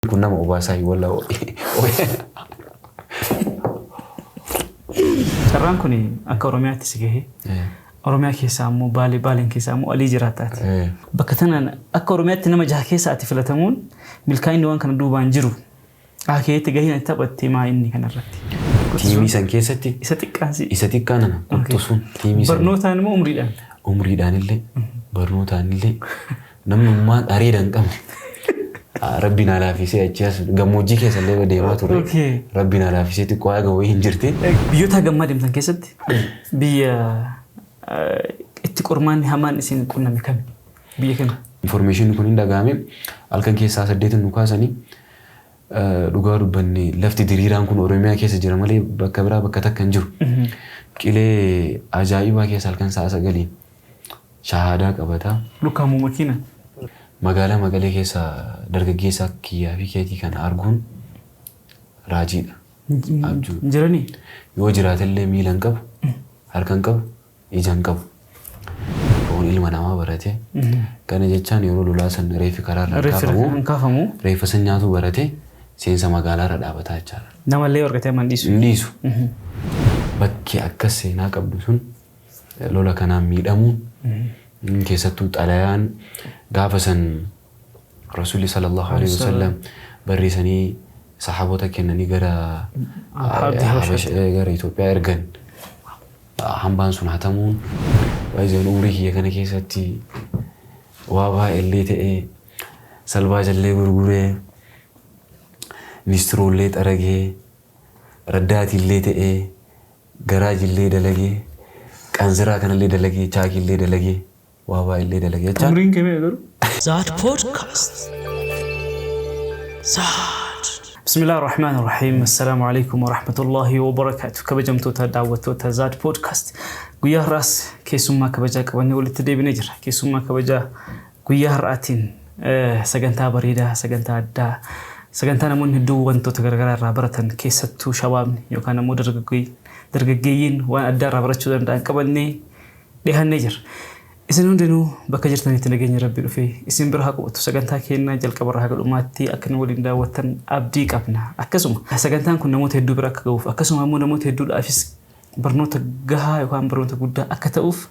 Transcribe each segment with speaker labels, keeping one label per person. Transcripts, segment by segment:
Speaker 1: Kun nama obaasaa hin wallaa.
Speaker 2: Carraan kun akka Oromiyaatti si gahee, Oromiyaa keessaa immoo Baalee, Baaleen keessaa immoo Alii jiraattaati. Bakka tanaan akka Oromiyaatti nama jaha keessa ati filatamuun, milkaa'inni waan kana duubaan jiru keetti gaheen ati taphatte maa inni kanarratti?
Speaker 1: Tiimii san keessatti
Speaker 2: Isa xiqqaan si.
Speaker 1: Isa xiqqaa nana quxxusuun tiimii san.
Speaker 2: Barnootaan immoo umriidhaan?
Speaker 1: Umriidhaan illee, barnootaan illee, namnummaan areeda hin qabne. Rabbi naa laafisee achi as gammoojjii keessa illee deemaa turre. Rabbi naa laafisee xiqqoo haga wayii hin jirti.
Speaker 2: Biyyoota gammaa deemtan keessatti biyya itti qormaanni hamaan isin qunname kami? Biyya kami?
Speaker 1: Information kun hin dhagahame. Halkan keessaa 8 nu kaasanii, dhugaa dubbanne, lafti diriiraan kun Oromiyaa keessa jira malee bakka biraa bakka takka hin jiru. Qilee ajaa'ibaa keessa halkan sa'a 9n shahaadaa qabataa.
Speaker 2: Lukkaamuu makiina.
Speaker 1: Magaalaa Maqalee keessa dargaggeessa kiyyaa fi keetii kana arguun raajiidha. Abjuu.
Speaker 2: Jiranii?
Speaker 1: Yoo jiraatellee miila hin qabu, harka hin qabu, ija hin qabu. Foon ilma namaa barate. Kana jechaan yeroo lolaa san reeffi karaarra hin kaafamu.
Speaker 2: Hin kaafamu.
Speaker 1: Reeffa san nyaatu barate, seensa magaalaarra dhaabataa jechaadha.
Speaker 2: Namallee argatee amma hin dhiisu.
Speaker 1: Hin dhiisu. Bakki akkas seenaa qabdu sun lola kanaan miidhamuun, keessattuu xalayaan gaafa san Rasuulli sallallahu alaihi wasallam barreessanii sahaabota kennanii gara gara Itoophiyaa ergan, hambaan sun hatamuun, baay'een umrii kiyya kana keessatti waa baay'eellee ta'ee, salbaajallee gurguree, nistroollee xaragee, raddaatiillee ta'ee, garaajillee dalagee, qanziraa kanallee dalagee, chaakiillee dalagee, waa baay'eellee dalagee jechaan.
Speaker 2: Umriin kee meeqa garuu?
Speaker 3: Zaad Podcast. Zaad.
Speaker 2: Bismillah ar-Rahmaan ar-Rahiim. Assalaamu alaikum wa rahmatullahi wa barakaatu. Kabajamtoota daawwattoota Zaad Podcast. Guyyaa har'aas keessummaa kabajaa qabannee walitti deebinee jira. Keessummaa kabajaa guyyaa har'aatiin sagantaa bareedaa, sagantaa addaa, sagantaa namoonni hedduun wantoota garaagaraa irraa baratan, keessattuu shabaabni yookaan ammoo dargaggeeyyiin waan addaa irraa barachuu danda'an qabannee dhiyaannee jira. Isin hundinuu bakka jirtanitti nageenya Rabbii dhufee isin bira haa qubatu. Sagantaa keenya jalqabarraa haga dhumaatti akka nu waliin daawwattan abdii qabna. Akkasuma sagantaan kun namoota hedduu bira akka ga'uuf, akkasuma immoo namoota hedduudhaafis barnoota gahaa yookaan barnoota guddaa akka ta'uuf,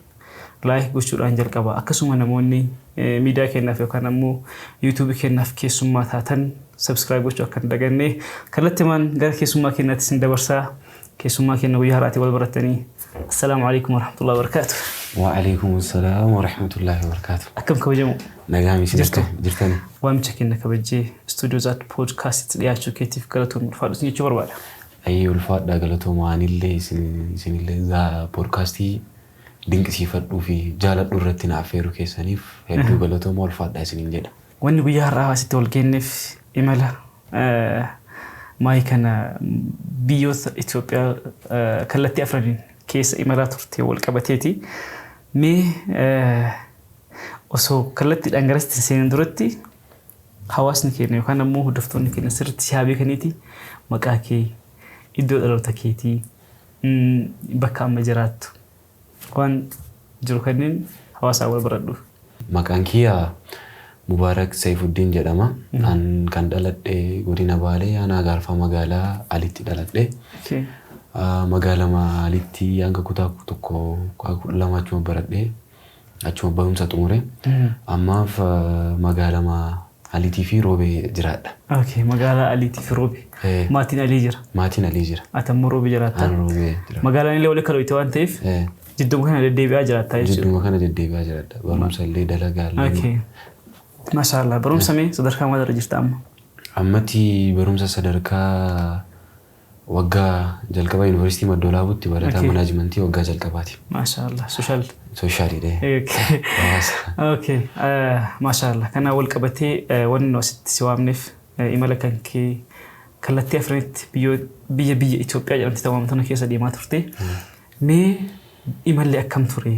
Speaker 2: like gochuudhaan jalqaba. Akkasuma namoonni miidiyaa keenyaaf yookaan ammoo yuutuubii keenyaaf keessummaa taatan subscribe gochuu akka hin daganne. Kallattimaan gara keessummaa keenyaatti isin dabarsaa. Keessummaa keenya guyyaa har'aatii wal baratanii. Assalaamu alaikum warahmatullahi wabarakatuh.
Speaker 1: Wa alaikum assalaam wa rahmatullahi wa barakatuh.
Speaker 2: Akkam kabajamu?
Speaker 1: Nagaa isin?
Speaker 2: Jirtu?
Speaker 1: Jirtani?
Speaker 2: Waamicha keenya kabajjee istuudiyoo Zaad Poodkaastii dhiyaachuu keetiif galatoon ulfaadhu isin jechuu barbaada.
Speaker 1: Ayyee, ulfaadhaa, galatooma. Anillee isinillee poodkaastii dinqisiifadhuu fi jaaladhu irratti na affeeruu keessaniif hedduu galatooma, ulfaadhaa isiniin jedha.
Speaker 2: Wanni guyyaa har'aa asitti wal geenyeef imala maayii kana biyyoota Itoophiyaa kallattii afraniin keessa imalaa turte wal qabateeti. Mee osoo kallattiidhaan garasitti hin seenin duratti, hawaasni keenya yookaan ammoo hordoftoonni keenya sirriitti si haa beekaniiti, maqaa kee, iddoo dhaloota keetii, bakka amma jiraattu, waan jiru kanneen hawaasaa wal baradhu.
Speaker 1: Maqaan kiyya Mubaarak Saifuddin jedhama. An kan dhaladhe godina Baalee, aanaa Gaarfaa, magaalaa Alitti dhaladhe. Magaalama Alitti hanga kutaa 1 12 achuma baradhee, achuma barumsa xumure. Ammaaf magaalama Aliitii fi Roobee jiraadha.
Speaker 2: Okay, magaalaa Aliitii fi Roobee. Maatiin Alii jira?
Speaker 1: Maatiin Alii jira.
Speaker 2: Ati ammoo Roobee jiraatta?
Speaker 1: An Roobee jira.
Speaker 2: Magaalaan illee walitti kalooyte waan ta'eef jidduma kana deddeebi'aa jiraattaa jechuudha.
Speaker 1: Jidduma kana deddeebi'aa jiraadha. Barumsa illee, dalagaa illee.
Speaker 2: Okay. Maashaallah. Barumsa mee sadarkaa maalirra jirta amma?
Speaker 1: Ammatti barumsa sadarkaa waggaa jalqabaa Yuunivarsiitii Madda Walaabuutti barataa manaajimentii waggaa jalqabaati.
Speaker 2: Maashaallah. Social.
Speaker 1: Socialiidha.
Speaker 2: Okay.
Speaker 1: Hawaasa.
Speaker 2: Okay. Maashaallah. Kana wal qabatee wanni nu asitti si waamneef imala kan kee kallattii afranitti biyya Itoophiyaa jedhamti waamtu tana keessa deemaa turte. Mee imalli akkam ture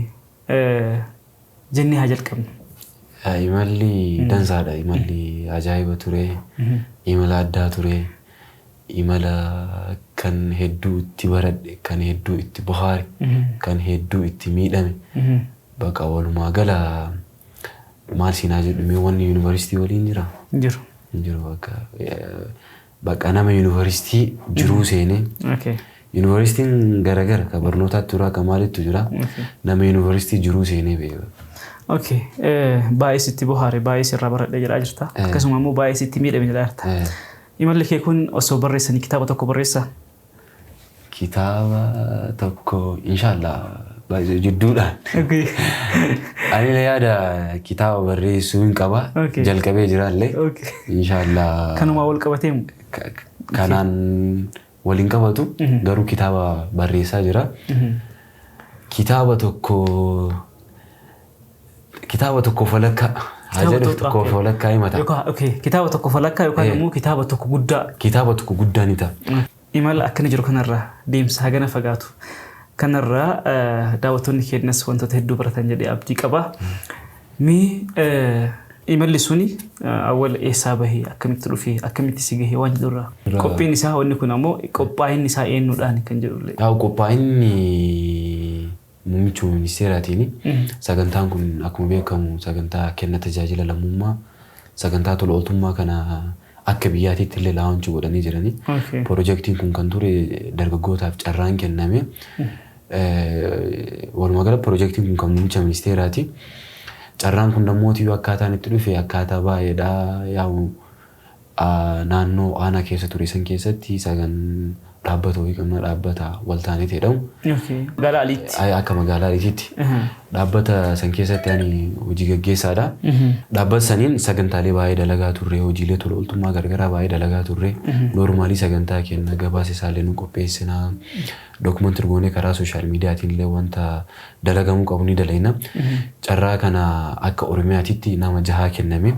Speaker 2: jennee haa jalqabnu.
Speaker 1: Imalli dansaadha. Imalli ajaa'iba ture. Imala addaa ture. Imala kan hedduu itti baradhe, kan hedduu itti bohaare, kan hedduu itti miidhame. Baqa walumaa gala maal siinaa jedhu, mee wanni yuunivarsiitii waliin jira?
Speaker 2: Jiru.
Speaker 1: Hin jiru bakka bakka nama yuunivarsiitii jiruu seenee. Yuunivarsiitiin garagara ka barnootaatti jira, ka maalittu jira. Nama yuunivarsiitii jiruu seenee beeka.
Speaker 2: Okay. Baay'ee sitti bohaare, baay'ee sirraa baradhee jedhaa jirta. Akkasuma immoo baay'ee sitti miidhame jedhaa jirta. Imalli kee kun osoo barreessanii kitaaba tokko barreessaa?
Speaker 1: Kitaaba tokko inshaallah baay'ee jidduudhaan. Ani illee yaada kitaaba barreessuu hin qaba. Jalqabee jiraallee. Inshaallah.
Speaker 2: Kanumaa wal qabatee moo?
Speaker 1: Kanaan waliin qabatu, garuu kitaaba barreessaa jira. Kitaaba tokko walakkaa haa jedhu, tokko walakkaa himata.
Speaker 2: Yookaan okay, kitaaba tokko walakkaa yookaan immoo kitaaba tokko guddaa.
Speaker 1: Kitaaba tokko guddaa ni ta'a.
Speaker 2: Imala akkana jiru kanarraa, deemsa hagana fagaatu kanarraa, daawwattoonni keenyas wantoota hedduu baratan jedhee abdii qaba. Mee imalli suni awwal eessaa bahee, akkamitti dhufee, akkamitti si gahee waan jedhurraa. Qophiin isaa, wanni kun ammoo qophaa'inni isaa eenyuudhaan kan jedhullee.
Speaker 1: Yaa, qophaa'inni muummicha ministeeraatiin. Sagantaan kun akkuma beekamu sagantaa kenna tajaajila lammummaa, sagantaa tola ooltummaa kana akka biyyaatiitti illee launch godhanii jirani. Piroojeektiin kun kan ture dargaggootaaf carraan kenname. Walumaa gala piroojeektiin kun kan muummicha ministeeraati. Carraan kun namooti akkaataan itti dhufe akkaataa baay'eedha. Yaa'u, naannoo aanaa keessa ture san keessatti sagan dhaabbata wayii qabna, dhaabbata waltaaneet jedhamu.
Speaker 2: Magaalaa Aliitti.
Speaker 1: Akka magaalaa Aliititti. Dhaabbata san keessatti ani hojii gaggeessaadha. Dhaabbata saniin sagantaalee baay'ee dalagaa turre, hojiilee tola ooltummaa garagaraa baay'ee dalagaa turre. Normally sagantaa kenna gabaasa isaallee nu qopheessina. Documentary goonee karaa social mediaatiin illee wanta dalagamuu qabu ni dalayna. Carraa kana akka Oromiyaatitti nama jahaa kenname.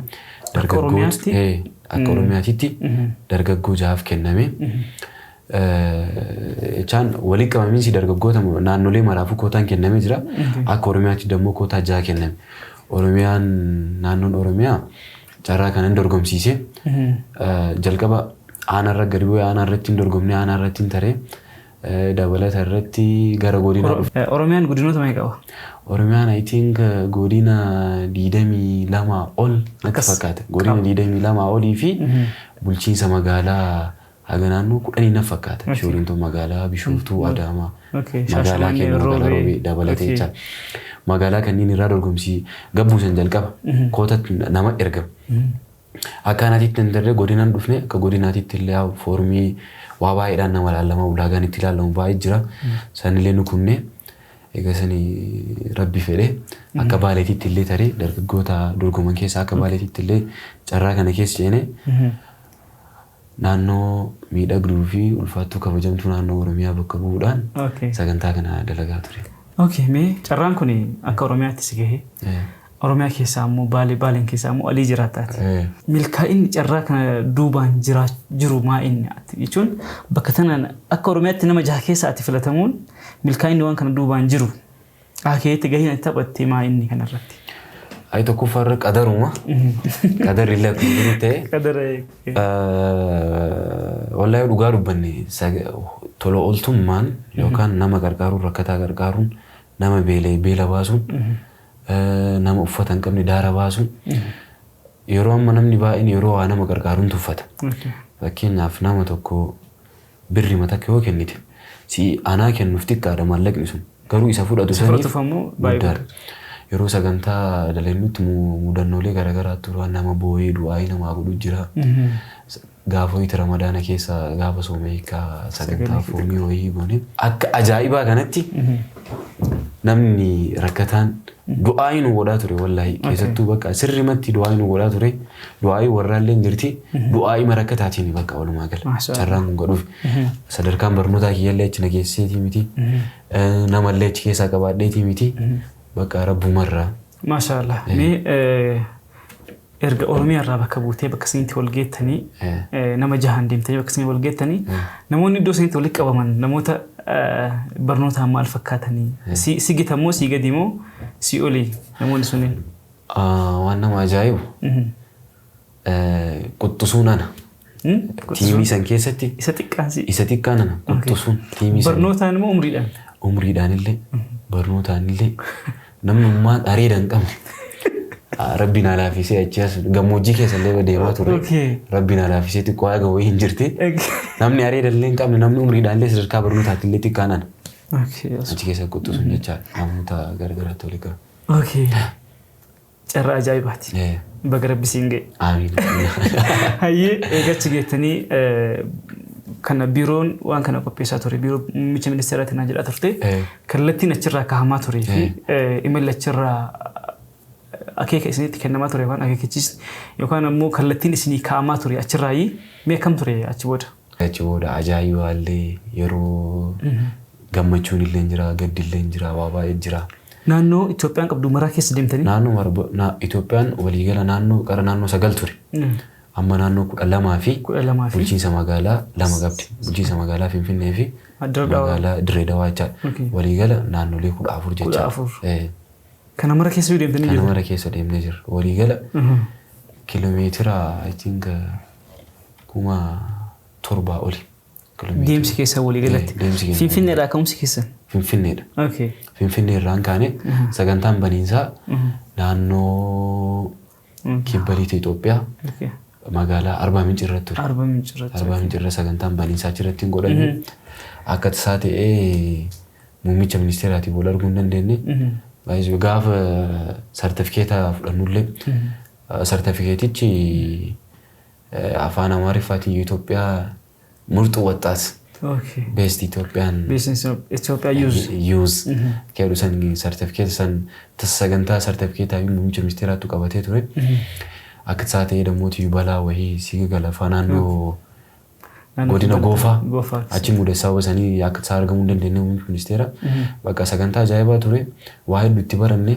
Speaker 2: Akka Oromiyaatti?
Speaker 1: Akka Oromiyaatitti dargaggoo jahaaf kenname. Jechaan walitti qabamiinsi dargaggoota naannolee maraafuu kootaan kennamee jira. Akka Oromiyaatti immoo kootaa jaha kenname. Oromiyaan, naannoon Oromiyaa carraa kana hin dorgomsiise. Jalqaba aanarra gadi bu'ee aanaa irratti hin dorgomne, aanaa irratti hin taree dabalata irratti gara godinaa dhufe.
Speaker 2: Oromiyaan godinoota meeqa qaba?
Speaker 1: Oromiyaan, I think, godina 22 ol natti fakkaata. Godina 22 olii fi bulchiinsa magaalaa haga naannoo 10 na fakkaata. Shoolintoo, magaalaa Bishooftuu, Adaamaa, magaalaa keenya magaalaa Roobee dabalatee jecha. Magaalaa kanneen irraa dorgomsii gabbuusan jalqaba. Kootatti nama ergama. Akka aanaatitti hin tarree godinaan dhufne, akka godinaatitti illee foormii waa baay'eedhaan nama ilaallama, ulaagaan itti ilaalamu baay'ee jira. Sanillee nu kunne. Egaa sanii rabbi fedhee akka Baaleetitti illee taree dargaggoota dorgoman keessaa akka Baaleetitti illee carraa kana keessa ceene, naannoo miidhagduu fi ulfaattuu kabajamtuu naannoo Oromiyaa bakka bu'uudhaan sagantaa kana dalagaa ture.
Speaker 2: Okay, mee carraan kun akka Oromiyaatti si gahee, Oromiyaa keessaa immoo Baalee, Baaleen keessaa immoo Alii jiraattaati. Milkaa'inni carraa kana duubaan jiru maa inni ati jechuun, bakka tanaan akka Oromiyaatti nama jaha keessa ati filatamuun, milkaa'inni waan kana duubaan jiru akeetti gaheen ati taphatte maa inni kanarratti?
Speaker 1: Ayi, tokkoffaarra qadaruma. Qadarri illee akkuma jiru ta'e.
Speaker 2: Qadara.
Speaker 1: Wallaahi, dhugaa dubbanne, tola ooltummaan yookaan nama gargaaruun, rakkataa gargaaruun, nama beela'e beela baasuun, nama uffata hin qabne daara baasuun, yeroo amma namni baay'een yeroo waa nama gargaaruun tuffata. Fakkeenyaaf nama tokko birri matakka yoo kennite, si anaa kennuuf xiqqaadha maallaqni sun, garuu isa fudhatu
Speaker 2: Isa
Speaker 1: saniif
Speaker 2: fudhatuuf ammoo baay'ee
Speaker 1: guddaadha. Yeroo sagantaa dalagnutti mudannoolee garaagaraatu tura, nama boo'ee du'aayii namaa godhu jira. Gaafa wayita Ramadaana keessa, gaafa sooma hiikaa, sagantaa foonii wayii goone, akka ajaa'ibaa kanatti namni rakkataan du'aayii nu godhaa ture. Wallaahi, keessattuu bakka sirrimatti du'aayii nu godhaa ture. Du'aayii warraallee jirti, du'aayii marakkataatiin bakka walumaa gala
Speaker 2: Maashaa.
Speaker 1: Carraan kun godhuuf sadarkaan barnootaa kiyyallee achi na geesseetii miti, namallee achi keessaa qabaadheetii miti, bakka rabbumarraa.
Speaker 2: Maashaa Allah. Mee erga Oromiyaa irraa bakka buutee bakka isinitti wal geettanii, nama jahan deemtanii bakka isin wal geettanii, namoonni iddoo isinitti walitti qabaman namoota barnootaan maal fakkaatanii? Si gita moo si gadi moo si olii namoonni sunniin?
Speaker 1: Waan nama ajaa'ibu, quxxisuun ana. Tiimii san keessatti
Speaker 2: Isa xiqqaan si.
Speaker 1: Isa xiqqaan ana, quxxisuun tiimii san.
Speaker 2: Barnootaan immoo umriidhaan?
Speaker 1: Umriidhaan illee barnootaan illee namnummaan areeda hin qabne. Rabbi na laafisee achi as gammoojjii keessa illee deemaa turre. Rabbi na laafisee xiqqoo haga wayii hin jirti. Namni areeda illee hin qabne, namni umriidhaan illee sadarkaa barnootaatti illee xiqqaan ana. Achi keessa quxisuun jechaadha. Namoota garagaraatti walii qaba.
Speaker 2: Okay. Carraa ajaa'ibaati. Baga Rabbi siin ga'e.
Speaker 1: Amiin.
Speaker 2: Hayyee, eegachi geettanii kana biiroon waan kana qopheessaa ture, biiroo muummicha ministeeraatiin naan jedhaa turte, kallattiin achirraa kaa'amaa turee fi imalli achirraa akeeka isinitti kennamaa ture yookaan akeekachiisni yookaan ammoo kallattiin isinii kaa'amaa ture achirraayi mee akkam ture achi booda?
Speaker 1: Achi booda ajaa'ibaallee yeroo gammachuun illee jira, gaddi illee jira, waa baay'ee jira.
Speaker 2: Naannoo Itoophiyaan qabdu maraa keessa deemtanii?
Speaker 1: Naannoo Itoophiyaan waliigala naannoo qara naannoo 9 ture. Amma naannoo 12 fi
Speaker 2: 12 fi
Speaker 1: bulchiinsa magaalaa 2 qabdi. Bulchiinsa magaalaa Finfinnee fi magaalaa Dirree Dawaa jechaadha. Waliigala naannolee 14 jechaadha.
Speaker 2: 14. Kana mara keessa deemtanii
Speaker 1: jirtu? Kana mara keessa deemnee jirra. Waliigala kiiloomeetira, I think, 7,000 oli.
Speaker 2: Deemsi keessa waliigalatti.
Speaker 1: Deemsi keessa.
Speaker 2: Finfinneedhaa ka'umsi keessan?
Speaker 1: Finfinneedha. Finfinnee irraan kaane sagantaan baniinsaa naannoo kibba lixa Itoophiyaa magaalaa Arbaa Minci irratti ture.
Speaker 2: Arbaa Minci irratti.
Speaker 1: Arbaa Minci irra sagantaan baniinsaa achirratti hin godhame. Akka tasaa ta'ee muummicha ministeeraatiin wal arguu hin dandeenye. Baay'ee gaafa sartifikeeta fudhannullee sartifikeetichi afaan Amaariffaatiin "Itoophiyaa ምርጡ ወጣት", "Best Ethiopian
Speaker 2: Itoophiyaa Youth".
Speaker 1: Youth jedhu san sartifikeeta san sagantaa sartifikeetaa fi muummicha ministeeraatu qabatee ture. Akka tasaa ta'ee dammoo balaa wayii siga galafaa naannoo godina Goofaa achi mudeessaa basanii akka tasaa argamuu hin dandeenye muummichi ministeera. Bakka sagantaa ajaa'ibaa ture, waa hedduu itti baranne.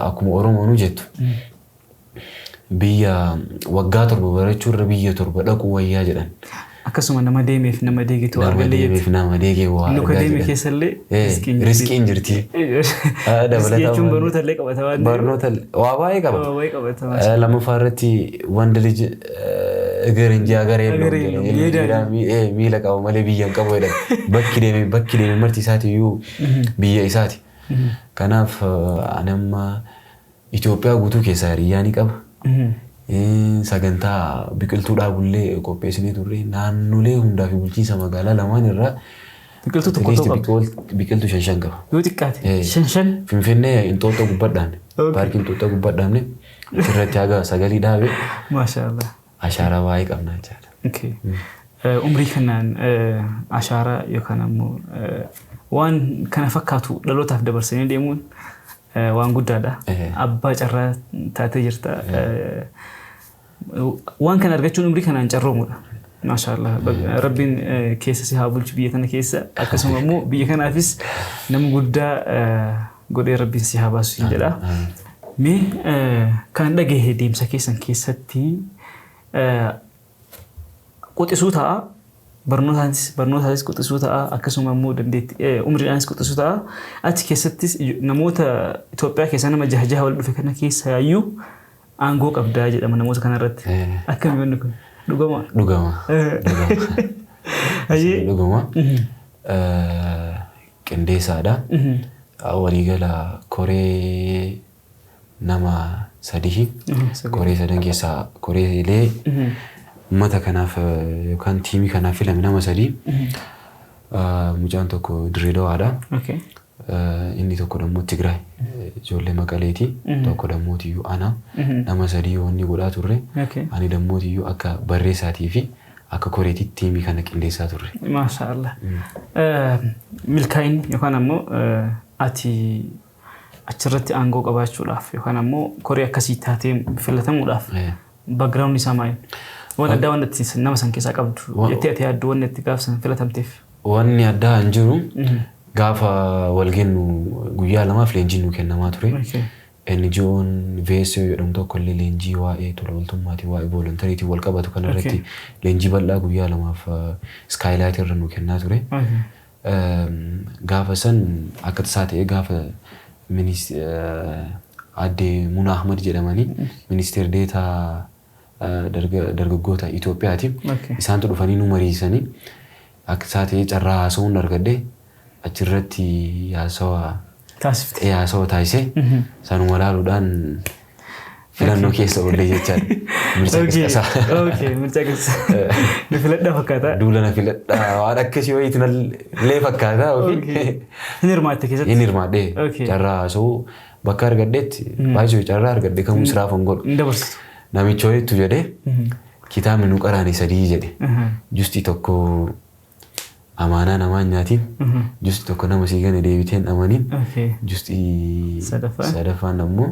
Speaker 1: Akkuma Oromoonuu jettu, biyya waggaa 7 barachuu irra biyya 7 dhaquu wayyaa jedhan.
Speaker 2: Akkasuma nama deemeef nama deegetu
Speaker 1: Nama
Speaker 2: argallee
Speaker 1: deemeef nama deegee waa
Speaker 2: Luka
Speaker 1: argaa
Speaker 2: deeme
Speaker 1: jedhan.
Speaker 2: keessallee riskiin jirti.
Speaker 1: Riskiin jirti.
Speaker 2: Riskii jechuun barnoota illee qabata waan ta'eef.
Speaker 1: Barnoota waa baay'ee qaba.
Speaker 2: Waa baay'ee qabata.
Speaker 1: Lammaffaa irratti ወንድ ልጅ እግር እንጂ ሀገር የለውም
Speaker 2: ሀገር
Speaker 1: jedha.
Speaker 2: የለውም።
Speaker 1: Ilmi dhiiraa miila qaba malee biyya hin qabu jedhan. Bakki deeme marti isaati iyyuu biyya isaati. Kanaaf ani amma Itoophiyaa guutuu keessaa hiriyyaa ni qaba. Sagantaa biqiltuu dhaabullee qopheessinee turre, naannolee hundaa fi bulchiinsa magaalaa lamaan irraa
Speaker 2: Biqiltuu tokko tokko qabdi.
Speaker 1: Biqiltuu shan shan qaba.
Speaker 2: Yoo xiqqaate shan shan.
Speaker 1: Finfinnee Inxooxxoo gubbadhaan, paarkii Inxooxxoo gubbadhaan achirratti haga sagalii dhaabe.
Speaker 2: Maashaallah.
Speaker 1: Ashaaraa baay'ee qabna jechaadha.
Speaker 2: Umrii kanaan ashaaraa yookaan ammoo waan kana fakkaatu dhalootaaf dabarsanii deemuun waan guddaadha. Abbaa carraa taatee jirta. Waan kana argachuun umrii kanaan carroomudha. Maashaallah. Rabbiin keessa si haa bulchu biyya tana keessa. Akkasuma immoo biyya kanaafis nama guddaa godhee Rabbiin si haa baasu jedha. Mee kan dhagahe deemsa keessan keessatti quxisuu ta'a. Barnootaanis quxisuu ta'a. Akkasuma immoo dandeettii umriidhaanis quxisuu ta'a. Achi keessattis namoota Itoophiyaa keessa nama jaha jaha wal dhufe kana keessa iyyuu aangoo qabdaa jedhama namoota kanarratti. Akkami wanni kun? Dhugama?
Speaker 1: Dhugama. Dhugama. Qindeessaadha. Waliigala koree nama sadihi. Koree sadan keessaa koreelee uummata kanaaf yookaan tiimii kanaaf filame nama sadii. Mucaan tokko Dirree Dawaadha. Inni tokko immoo Tigraay, ijoollee Maqaleeti. Tokko dammoo ana. Nama sadii wanni godhaa turre. Ani dammoo akka barreessaatii fi akka koreetitti tiimii kana qindeessaa turre.
Speaker 2: Maashaallah. Milkaa'inni yookaan ammoo ati achirratti aangoo qabaachuudhaaf yookaan ammoo koree akkasii taatee filatamuudhaaf background isaa maali? Waan addaa waan ati nama san keessaa qabdu jettee ati yaaddu, wanni itti gaafa san filatamteef.
Speaker 1: Wanni addaa hin jiru. Gaafa wal gennu guyyaa 2f leenjiin nu kennamaa ture. NGO'n VSO jedhamu tokko illee leenjii waa'ee tola ooltummaatii, waa'ee voluntary-tiin wal qabatu kanarratti leenjii bal'aa guyyaa 2f Skylight irra nu kennaa ture. Gaafa san akka tasaa ta'ee gaafa aadde Muna Ahmad jedhamanii ministeer deetaa dargaggoota Itoophiyaati. Isaantu dhufanii nu mariisanii akka tasaa ta'ee carraa haasa'uun argadhe, achirratti haasawa
Speaker 2: Taasifte.
Speaker 1: Haasawaa taasisee sanuma laaluudhaan filannoo keessa oollee jechaadha. Mirca qisqasaa.
Speaker 2: Okay, mirca qisqasaa. Nu filadhaa fakkaata.
Speaker 1: Duula na filadhaa waan akkasii wayiitu illee fakkaata ofii.
Speaker 2: Hin hirmaatte keessatti.
Speaker 1: Hin hirmaadhee carraa haasawuu bakka argadhetti baay'isuu carraa argadhe kamuu siraaf hin godhu.
Speaker 2: Hin dabarsitu.
Speaker 1: Namicha wayiitu jedhee kitaabni nu qaraane 3 jedhe. Justii tokko amaanaa namaa hin nyaatiin. Justii tokko nama sii gane deebitee hin amaniin. Justii sadaffaan ammoo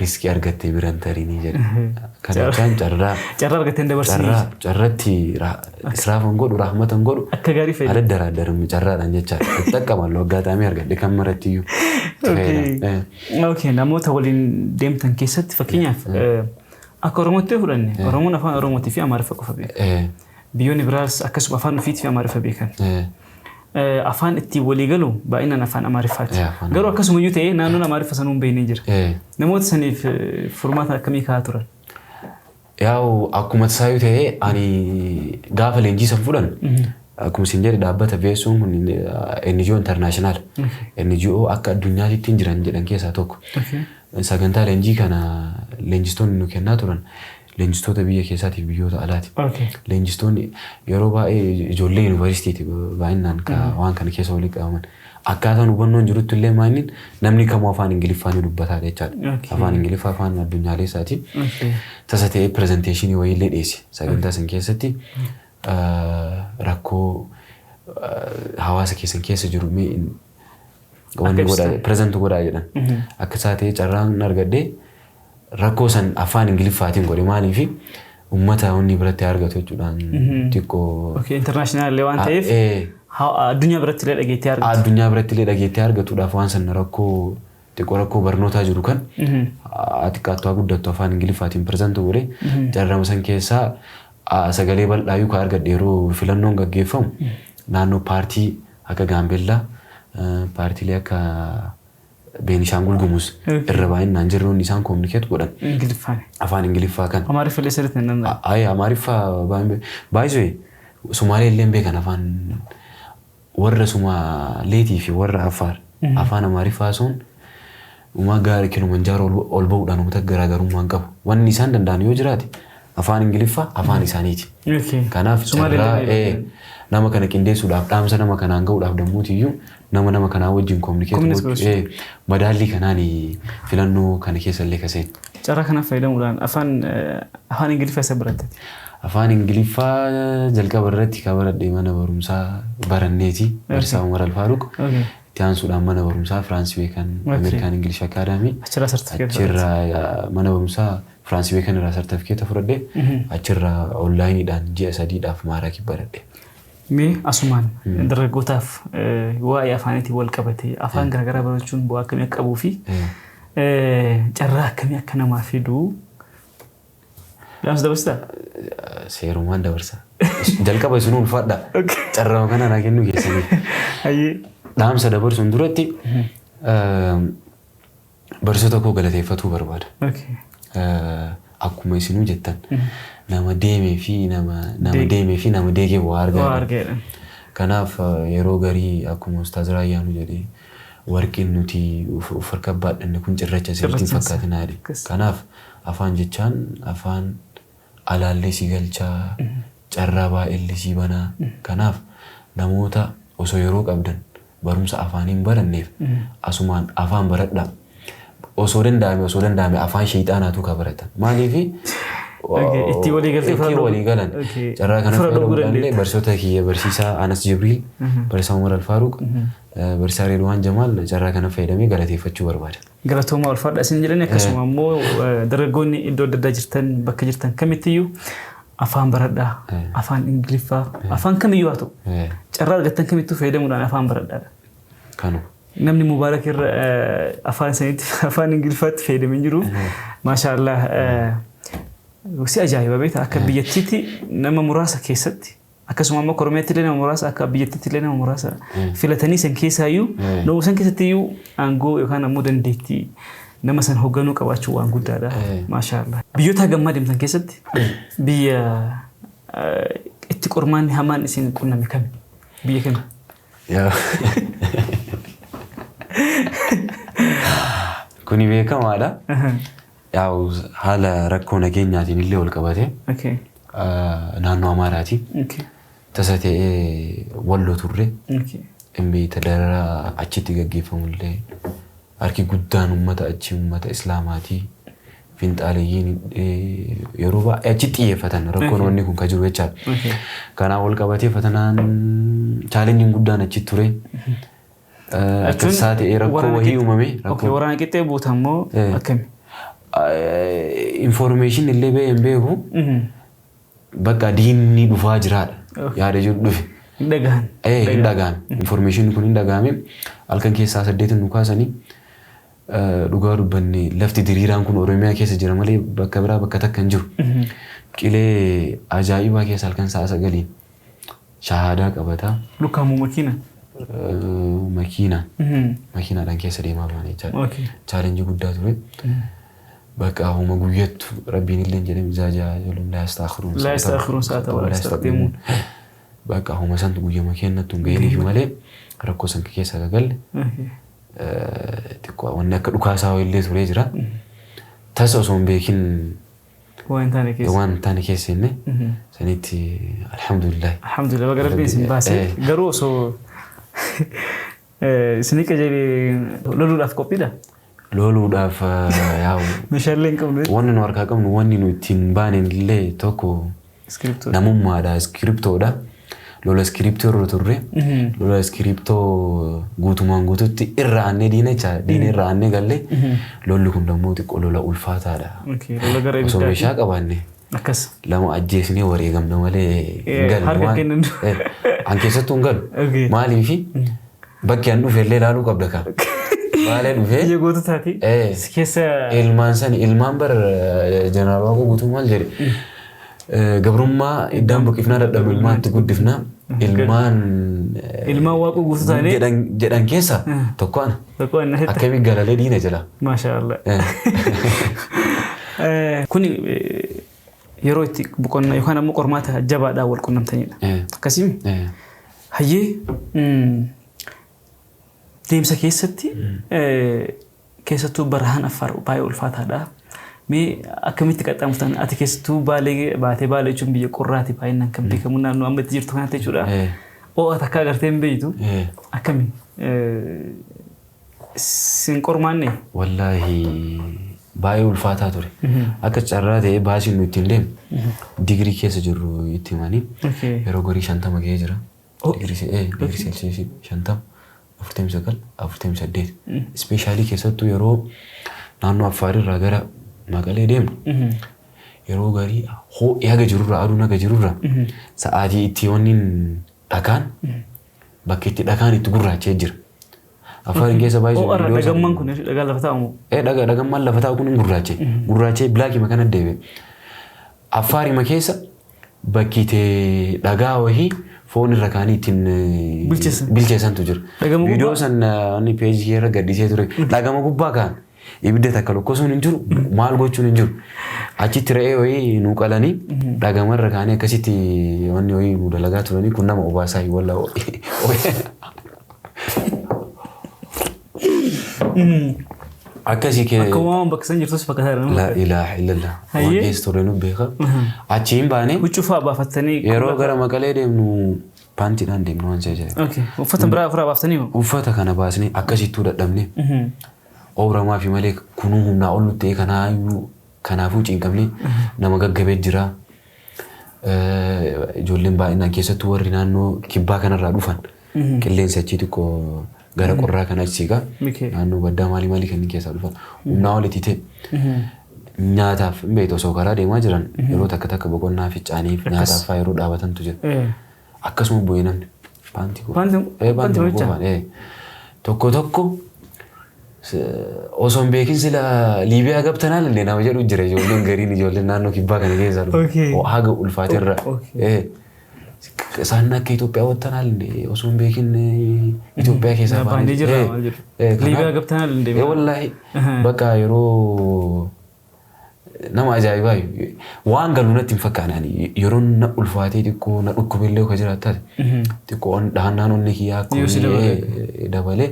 Speaker 1: riskii argattee bira hin tarinii jedhe. Kana jechaan carraa.
Speaker 2: Carraa argattee hin dabarsinii.
Speaker 1: Carraa carratti israaf hin godhu rahmata hin godhu.
Speaker 2: Akka gaarii fayyadamu.
Speaker 1: Ala daraadaramu carraadhaan jechaadha. Itti aggaataamii argadhe kan maratti iyyuu.
Speaker 2: Okay, namoota waliin deemtan keessatti fakkeenyaaf akka Oromootti yoo fudhanne Oromoon afaan Oromootii fi Amaariffa qofa beeka. Biyyoonni biraas akkasuma afaan ofiitii fi Amaariffa beekan. Afaan ittiin walii galu baay'inaan afaan Amaariffaati. Garuu akkasuma iyyuu ta'ee naannoon Amaariffa sanuu hin beekne jira. Namoota saniif furmaata akkamii kaa'aa turan?
Speaker 1: Yaa'u akkuma tasaayyuu ta'ee ani gaafa leenjii san fudhan akkuma isin jedhe dhaabbata VSO'n kun NGO international NGO akka addunyaatti hin jiran jedhan keessaa tokko. Sagantaa leenjii kana leenjistoonni nu kennaa turan leenjistoota biyya keessaatiif biyyoota alaati. Leenjistoonni yeroo baay'ee ijoollee yuunivarsiitiiti baay'inaan waan kana keessa walii qabaman. Akkaataan hubannoon jirutti illee maaliin namni kamuu afaan Ingiliffaa ni dubbataa jechaadha. Afaan Ingiliffaa afaan addunyaalessaati. Tasa ta'ee pirezenteeshinii wayiillee dhiyeesse sagantaa san keessatti rakkoo hawaasa keessan keessa jiru mee wanni godhaa pirezentu godhaa jedhan. Akka isaa ta'ee carraan argadhee rakkoo san afaan Ingiliffaatiin godhe maaliifi uummata wanni biratti argatu jechuudhaan xiqqoo.
Speaker 2: International waan ta'eef addunyaa biratti illee dhageettii argatu.
Speaker 1: Addunyaa biratti illee dhageettii argatuudhaaf waan sana rakkoo xiqqoo rakkoo barnootaa jiru kan xiqqaattu haa guddattu afaan Ingiliffaatiin pirezentu godhe carrama san keessaa sagalee bal'aa kan argadhe yeroo filannoon gaggeeffamu naannoo paartii akka Gaambeellaa paartiilee akka Beenishaangul Gumuz irra baay'inaan jirroonni isaan communicate godhan.
Speaker 2: Ingiliffaan.
Speaker 1: Afaan Ingiliffaa kan.
Speaker 2: Amaariffa illee sirriitti hin danda'amu.
Speaker 1: Ayi Amaariffa baay'isee Sumaalee illee beekan afaan warra Sumaaleetii fi warra Affaar afaan Amaariffaa sun uumaa gaara Kilimanjaaroo ol ba'uudhaan uummata garaagarummaa hin qabu. Wanni isaan danda'an yoo jiraate afaan Ingiliffaa afaan isaaniiti. Kanaaf carraa nama kana qindeessuudhaaf dhaamsa nama kanaan ga'uudhaaf dammuutiyyuu nama kanaa wajjin communicate madaallii kanaan filannoo kana keessa illee kaseen.
Speaker 2: Carraa kanaaf fayyadamuudhaan afaan Ingiliffaa isa baratte?
Speaker 1: Afaan Ingiliffaa jalqaba irratti kan baradhe mana barumsaa baranneeti. Barsiisaa Umar Alfaaruq. Itti aansuudhaan mana barumsaa Firaansi Beekan Ameerikaan Ingilish Akaadaamii.
Speaker 2: Achirraa sartifikeeta.
Speaker 1: Achirraa mana barumsaa Firaansi Beekan irraa sartifikeeta fudhadhe. Achirraa onlaayiniidhaan ji'a 3dhaaf maaraakii baradhe.
Speaker 2: Mee asumaan dargaggootaaf waa'ee afaaniitiin wal qabate afaan garaagaraa barachuun bu'aa akkamii akka qabuu fi carraa akkamii akka namaa fiduu dhaamsa dabarsitaa?
Speaker 1: Seerumaan dabarsa. Jalqaba isinuu ulfaadha. Carraa kana naa kennuu keessanii. Dhaamsa dabarsuun duratti barsiisota koo galateeffatuu barbaada. Akkuma isinuu jettan nama deemee fi nama deegee waa argaa. Kanaaf yeroo garii akkuma Ustaaz Raayyaanu jedhee warqiin nuti of harka baadhanne kun cirracha sirriitti hin fakkaatinaa jedhe. Kanaaf afaan jechaan afaan alaallee si galchaa carraa baay'eellee si banaa. Kanaaf namoota osoo yeroo qabdan barumsa afaanii hin baranneef asumaan afaan baradhaa. Osoo danda'ame afaan sheexaanaatu ka baratan. Maaliifi
Speaker 2: itti walii galtee
Speaker 1: itti walii galan. Carraa kana fayyadamuudhaan illee barsiisota kiyya barsiisaa Anas Jibriil, barsiisaa Umar Alfaaruq, barsiisaa Reedwaan Jamaal carraa kana fayyadamee galateeffachuu barbaada.
Speaker 2: Galatooma ulfaadha isin jedhani akkasuma immoo dargaggoonni iddoo adda addaa jirtan bakka jirtan kamittiyyuu afaan baradhaa, afaan Ingiliffaa, afaan kamiyyuu haa ta'u carraa argattan kamittuu fayyadamuudhaan afaan baradhaadha.
Speaker 1: Kanuma.
Speaker 2: Namni Mubaarak irra afaan isaaniitti afaan Ingiliffaatti fayyadamee jiru. Maashaallah si ajaa'iba beektaa akka biyyattiitti nama muraasa keessatti akkasuma immoo Oromiyaatti illee nama muraasa akka biyyattiitti illee nama muraasa filatanii san keessaayyuu nama san keessatti iyyuu aangoo yookaan ammoo dandeettii nama san hoogganuu qabaachuu waan guddaadha. Maashaallah. Biyyoota gammaa deemtan keessatti biyya itti qormaanni hamaan isin qunname kami? Biyya kami?
Speaker 1: Kuni beekamaadha. Yaa'u haala rakkoo nageenyaatiin illee wal qabate naannoo Amaaraati. Tasa ta'ee Walloo turre. Hin beekta, dararaa achitti gaggeeffamu illee harki guddaan uummata achii uummata Islaamaati. Finxaaleeyyiin yeroo baay'ee achitti xiyyeeffatan rakkoon wanni kun kan jiru jechaadha. Kanaaf wal qabatee fatanaan challengeiin guddaan achitti ture. Akka isaa ta'ee rakkoo wahii uumame.
Speaker 2: Waraana qixxee buuta immoo akkami?
Speaker 1: Information illee ba'ee hin beeku. Bakka diinni dhufaa jiraadha. Yaada jiru dhufe.
Speaker 2: Hin dhagahan.
Speaker 1: Hin dhagahame. Information kun hin dhagahame. Halkan keessaa 8 nu kaasanii, dhugaa dubbanne lafti diriiraan kun Oromiyaa keessa jira malee bakka biraa bakka takka hin jiru. Qilee ajaa'ibaa keessa halkan sa'a 9 shahaadaa qabataa.
Speaker 2: Lukkaamu makiina?
Speaker 1: Makiinaan. Makiinaadhaan keessa deemaa baane jechaadha. Challenge guddaa ture. Bakka homa guyyattu rabbiin illee hin jedhame jaajaa jedhuun لا يستأخرون.
Speaker 2: لا يستأخرون ساعة ولا يستقدمون.
Speaker 1: Bakka homa santu guyyama kennattu hin gahiniif malee rakkoo san keessa gagalle. Xiqqoo wanni akka dhukaasaa illee turee jira. Tasa osoo hin beekin
Speaker 2: waan taane keessa.
Speaker 1: Waan taane keessa inni sanitti alhamdulillah.
Speaker 2: Alhamdulillah, baga rabbiin isin baase. Garuu osoo isinii qajeelee loluudhaaf qophiidha?
Speaker 1: Loluudhaaf yaa'u.
Speaker 2: Meeshaalee hin qabnu.
Speaker 1: Wanni nu harkaa qabnu, wanni nu ittiin baaneen illee tokko namummaadha, iskiriptoodha. Lola iskiriptoo irra turre. Lola iskiriptoo guutumaan guututti irra aannee diina jecha diina irra aannee galle, lolli kun dammoo xiqqoo lola ulfaataadha.
Speaker 2: Lola gara
Speaker 1: Osoo meeshaa qabaanne lama ajjeesnee wareegamna malee hin galu.
Speaker 2: Harka kennan.
Speaker 1: An keessattuu hin galu. Maaliifi bakki an dhufe illee ilaaluu qabda kaa. Baalee dhufee.
Speaker 2: Biyya goototaati. Keessa.
Speaker 1: Ilmaan sani, ilmaan bara Jeneraal Waaqoo Guutuu maal jedhe? Gabrummaa iddaan buqifnaa dadhabnu ilmaan itti guddifnaa. Ilmaan
Speaker 2: Ilmaan Waaqoo Guutuu ta'anii.
Speaker 1: Jedhan keessa tokko ana.
Speaker 2: Tokko ana.
Speaker 1: Akkamiin galalee diina jala.
Speaker 2: Maasha Allah. Kuni yeroo itti boqonnaa yookaan ammoo qormaata jabaadhaan wal qunnamtanidha. Akkasii? Hayyee, deemsa keessatti keessattuu barahaan Affaar baay'ee ulfaataadha. Mee akkamitti qaxxaamurtan? Ati keessattuu Baalee baatee, Baalee jechuun biyya qorraati baay'inaan kan beekamu naannoo amma itti jirtu kanatti jechuudha. Ho'a takka agartee hin beektu. Akkami? Sin qormaanne?
Speaker 1: Wallaahi baay'ee ulfaataa ture. Akka carraa ta'ee baasiin nu ittiin deemu digirii keessa jirru itti himanii yeroo gorii 50 gahee jira. Digirii seelsiyeesii 50, 49, 48. Especially keessattuu yeroo naannoo Affaarirraa gara Maqalee deemnu yeroo garii ho'i haga jirurraa, aduun haga jirurraa, sa'aatii itti wanni dhakaan bakka itti dhakaan itti gurraachee jira. Affaariin keessa baay'ee
Speaker 2: Ho'arra dhagammaan kun dhagaa lafa taa'amu.
Speaker 1: Dhagaa dhagammaan lafa taa'u kun hin gurraachee. Gurraachee blackima kana deebi'e. Affaarima keessa bakki itti dhagaa wahii foon irra kaanii ittiin
Speaker 2: Bilcheessan.
Speaker 1: Bilcheessantu jira.
Speaker 2: Dhagama gubbaa?
Speaker 1: Viidiyoo san inni peejii irra gaddisee ture. Dhagama gubbaa kaan ibidda takka lokkosuun hin jiru, maal gochuun hin jiru. Achitti re'ee wayii nu qalanii dhagama irra kaanii akkasitti wanni wayii nu dalagaa turanii, kun nama obaasaa walla. Akkasii kee.
Speaker 2: Akka uumamaan bakka san jirtus bakka sana.
Speaker 1: لا إله إلا الله. Waan keessa ture nu beeka. Achi hin baane.
Speaker 2: Huccuu fa'aa baafattanii.
Speaker 1: Yeroo gara Maqalee deemnu paantiidhaan deemnu waan si'a jedhe.
Speaker 2: Uffata biraa ofirraa baaftanii moo?
Speaker 1: Uffata kana baasnee akkasittuu dadhabne. Ooramaa fi malee kunuu humnaa ol nutti ta'e, kanaayyuu kanaafuu cinqabne, nama gaggabee jira. Ijoolleen baay'inaan keessattuu warri naannoo kibbaa kanarraa dhufan qilleensa achii xiqqoo gara qorraa kana achi siqa. Naannoo baddaa maalii maalii kanneen keessaa dhufan humnaa olitti ta'e. Nyaataaf hin beektu, osoo karaa deemaa jiran yeroo takka takka boqonnaa fincaaniif nyaataaf fa'aa yeroo dhaabatantu jira. Akkasuma bu'ee namni paantii qofa.
Speaker 2: Paantii
Speaker 1: Paantii
Speaker 2: qofaan.
Speaker 1: Qofaan. Tokko tokko osoo hin beekin sila Liibiyaa gabtanaan illee nama jedhu jira, ijoolleen gariin, ijoolleen naannoo kibbaa kana keessaa dhufu. Haga ulfaaterra. Isaan akka Itoophiyaa wattanaan illee osoo hin beekin Itoophiyaa keessaa
Speaker 2: Baanee jirra maal jedhu. Liibiyaa gabtanaan illee.
Speaker 1: Wallaahi bakka yeroo nama ajaa'ibaa waan galu natti hin fakkaane, ani yeroo na ulfaatee xiqqoo na dhukkubellee akka jiraatu taate xiqqoo dhahannaan onni kiyyaa akka
Speaker 2: Yoo si
Speaker 1: dabalee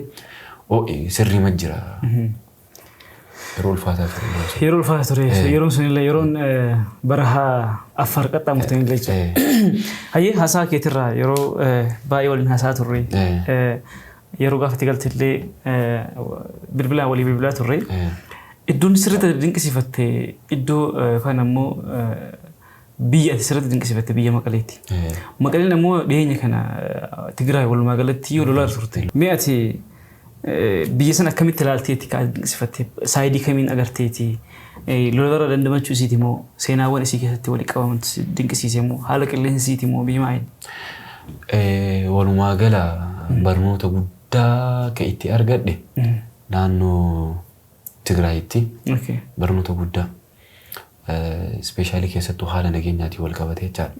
Speaker 1: sirrii jira. Yeroo ulfaataa ture.
Speaker 2: Yeroo ulfaataa ture. Yeroon sunillee yeroon barahaa Affaar qaxxaamurtan illee jechuudha. Hayyee, haasaa keetirraa yeroo baay'ee waliin haasaa turre. Yeroo gaafa itti galtellee bilbilaan walii bilbilaa turre. Iddoon sirriitti dinqisiifatte, iddoo yookaan ammoo biyya ati sirriitti dinqisiifatte biyya Maqaleeti. Maqaleen ammoo dhiyeenya kana Tigraay walumaa galatti yoo lolaa turte. Mee ati biyya sana akkamitti ilaalteeti kan dinqisiifatte? Side kamiin agarteeti? Lolarra dandamachuu isiiti moo, seenaawwan isii keessatti walii qabaman dinqisiise moo, haala qilleensa isiiti moo, biyya maali?
Speaker 1: Walumaa gala barnoota guddaa kan itti argadhe naannoo Tigraayitti barnoota guddaa, especially keessattuu haala nageenyaatiin wal qabatee jechaadha.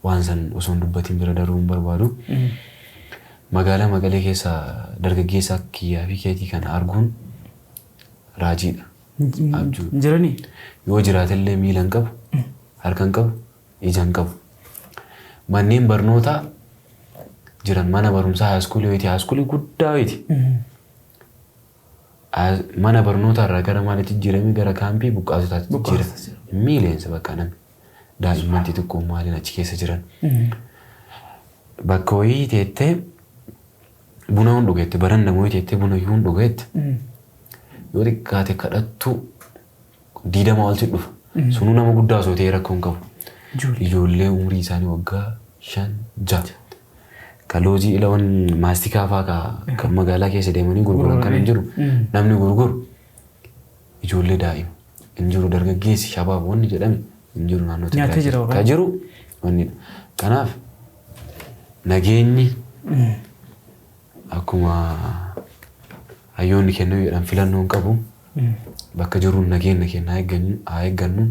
Speaker 1: Waan san osoo hin dubbatiin bira darbuu hin barbaadu. Magaalaa Maqalee keessa dargaggeessa kiyyaa fi keetii kana arguun raajiidha. Abjuu.
Speaker 2: Jiranii?
Speaker 1: Yoo jiraatellee miila hin qabu, harka hin qabu, ija hin qabu. Manneen barnootaa jiran, mana barumsaa high schoolii wayitii, high schoolii guddaa wayiiti. Mana barnootaa irraa gara maaliitti jijjiirame? Gara kaampii buqqaasotaatti jijjiirame. Miileensa bakka namni daa'imman xixiqqoo maaliin achi keessa jiran. Bakka wayii teettee buna hun dhugeette, baran nama wayii teettee buna hun dhugeette, yoo xiqqaate kadhattuu 20 olti dhufa. Sunuu nama guddaa osoo ta'e rakkoo hin qabu. Ijoollee umurii isaanii waggaa 5, 6. Ka loozii ilawan maastikaa fa'aa kan magaalaa keessa deemanii gurguran kan hin jiru. Namni gurguru ijoollee daa'ima hin jiru, dargaggeessi shabaab wanni jedhame hin jiru naannoo
Speaker 2: Nyaatee jira.
Speaker 1: Ka jiru wanni. Kanaaf nageenyi akkuma hayyoonni kennuu jedhan filannoo hin qabu. Bakka jiruun nageenya keenya haa eeggannu.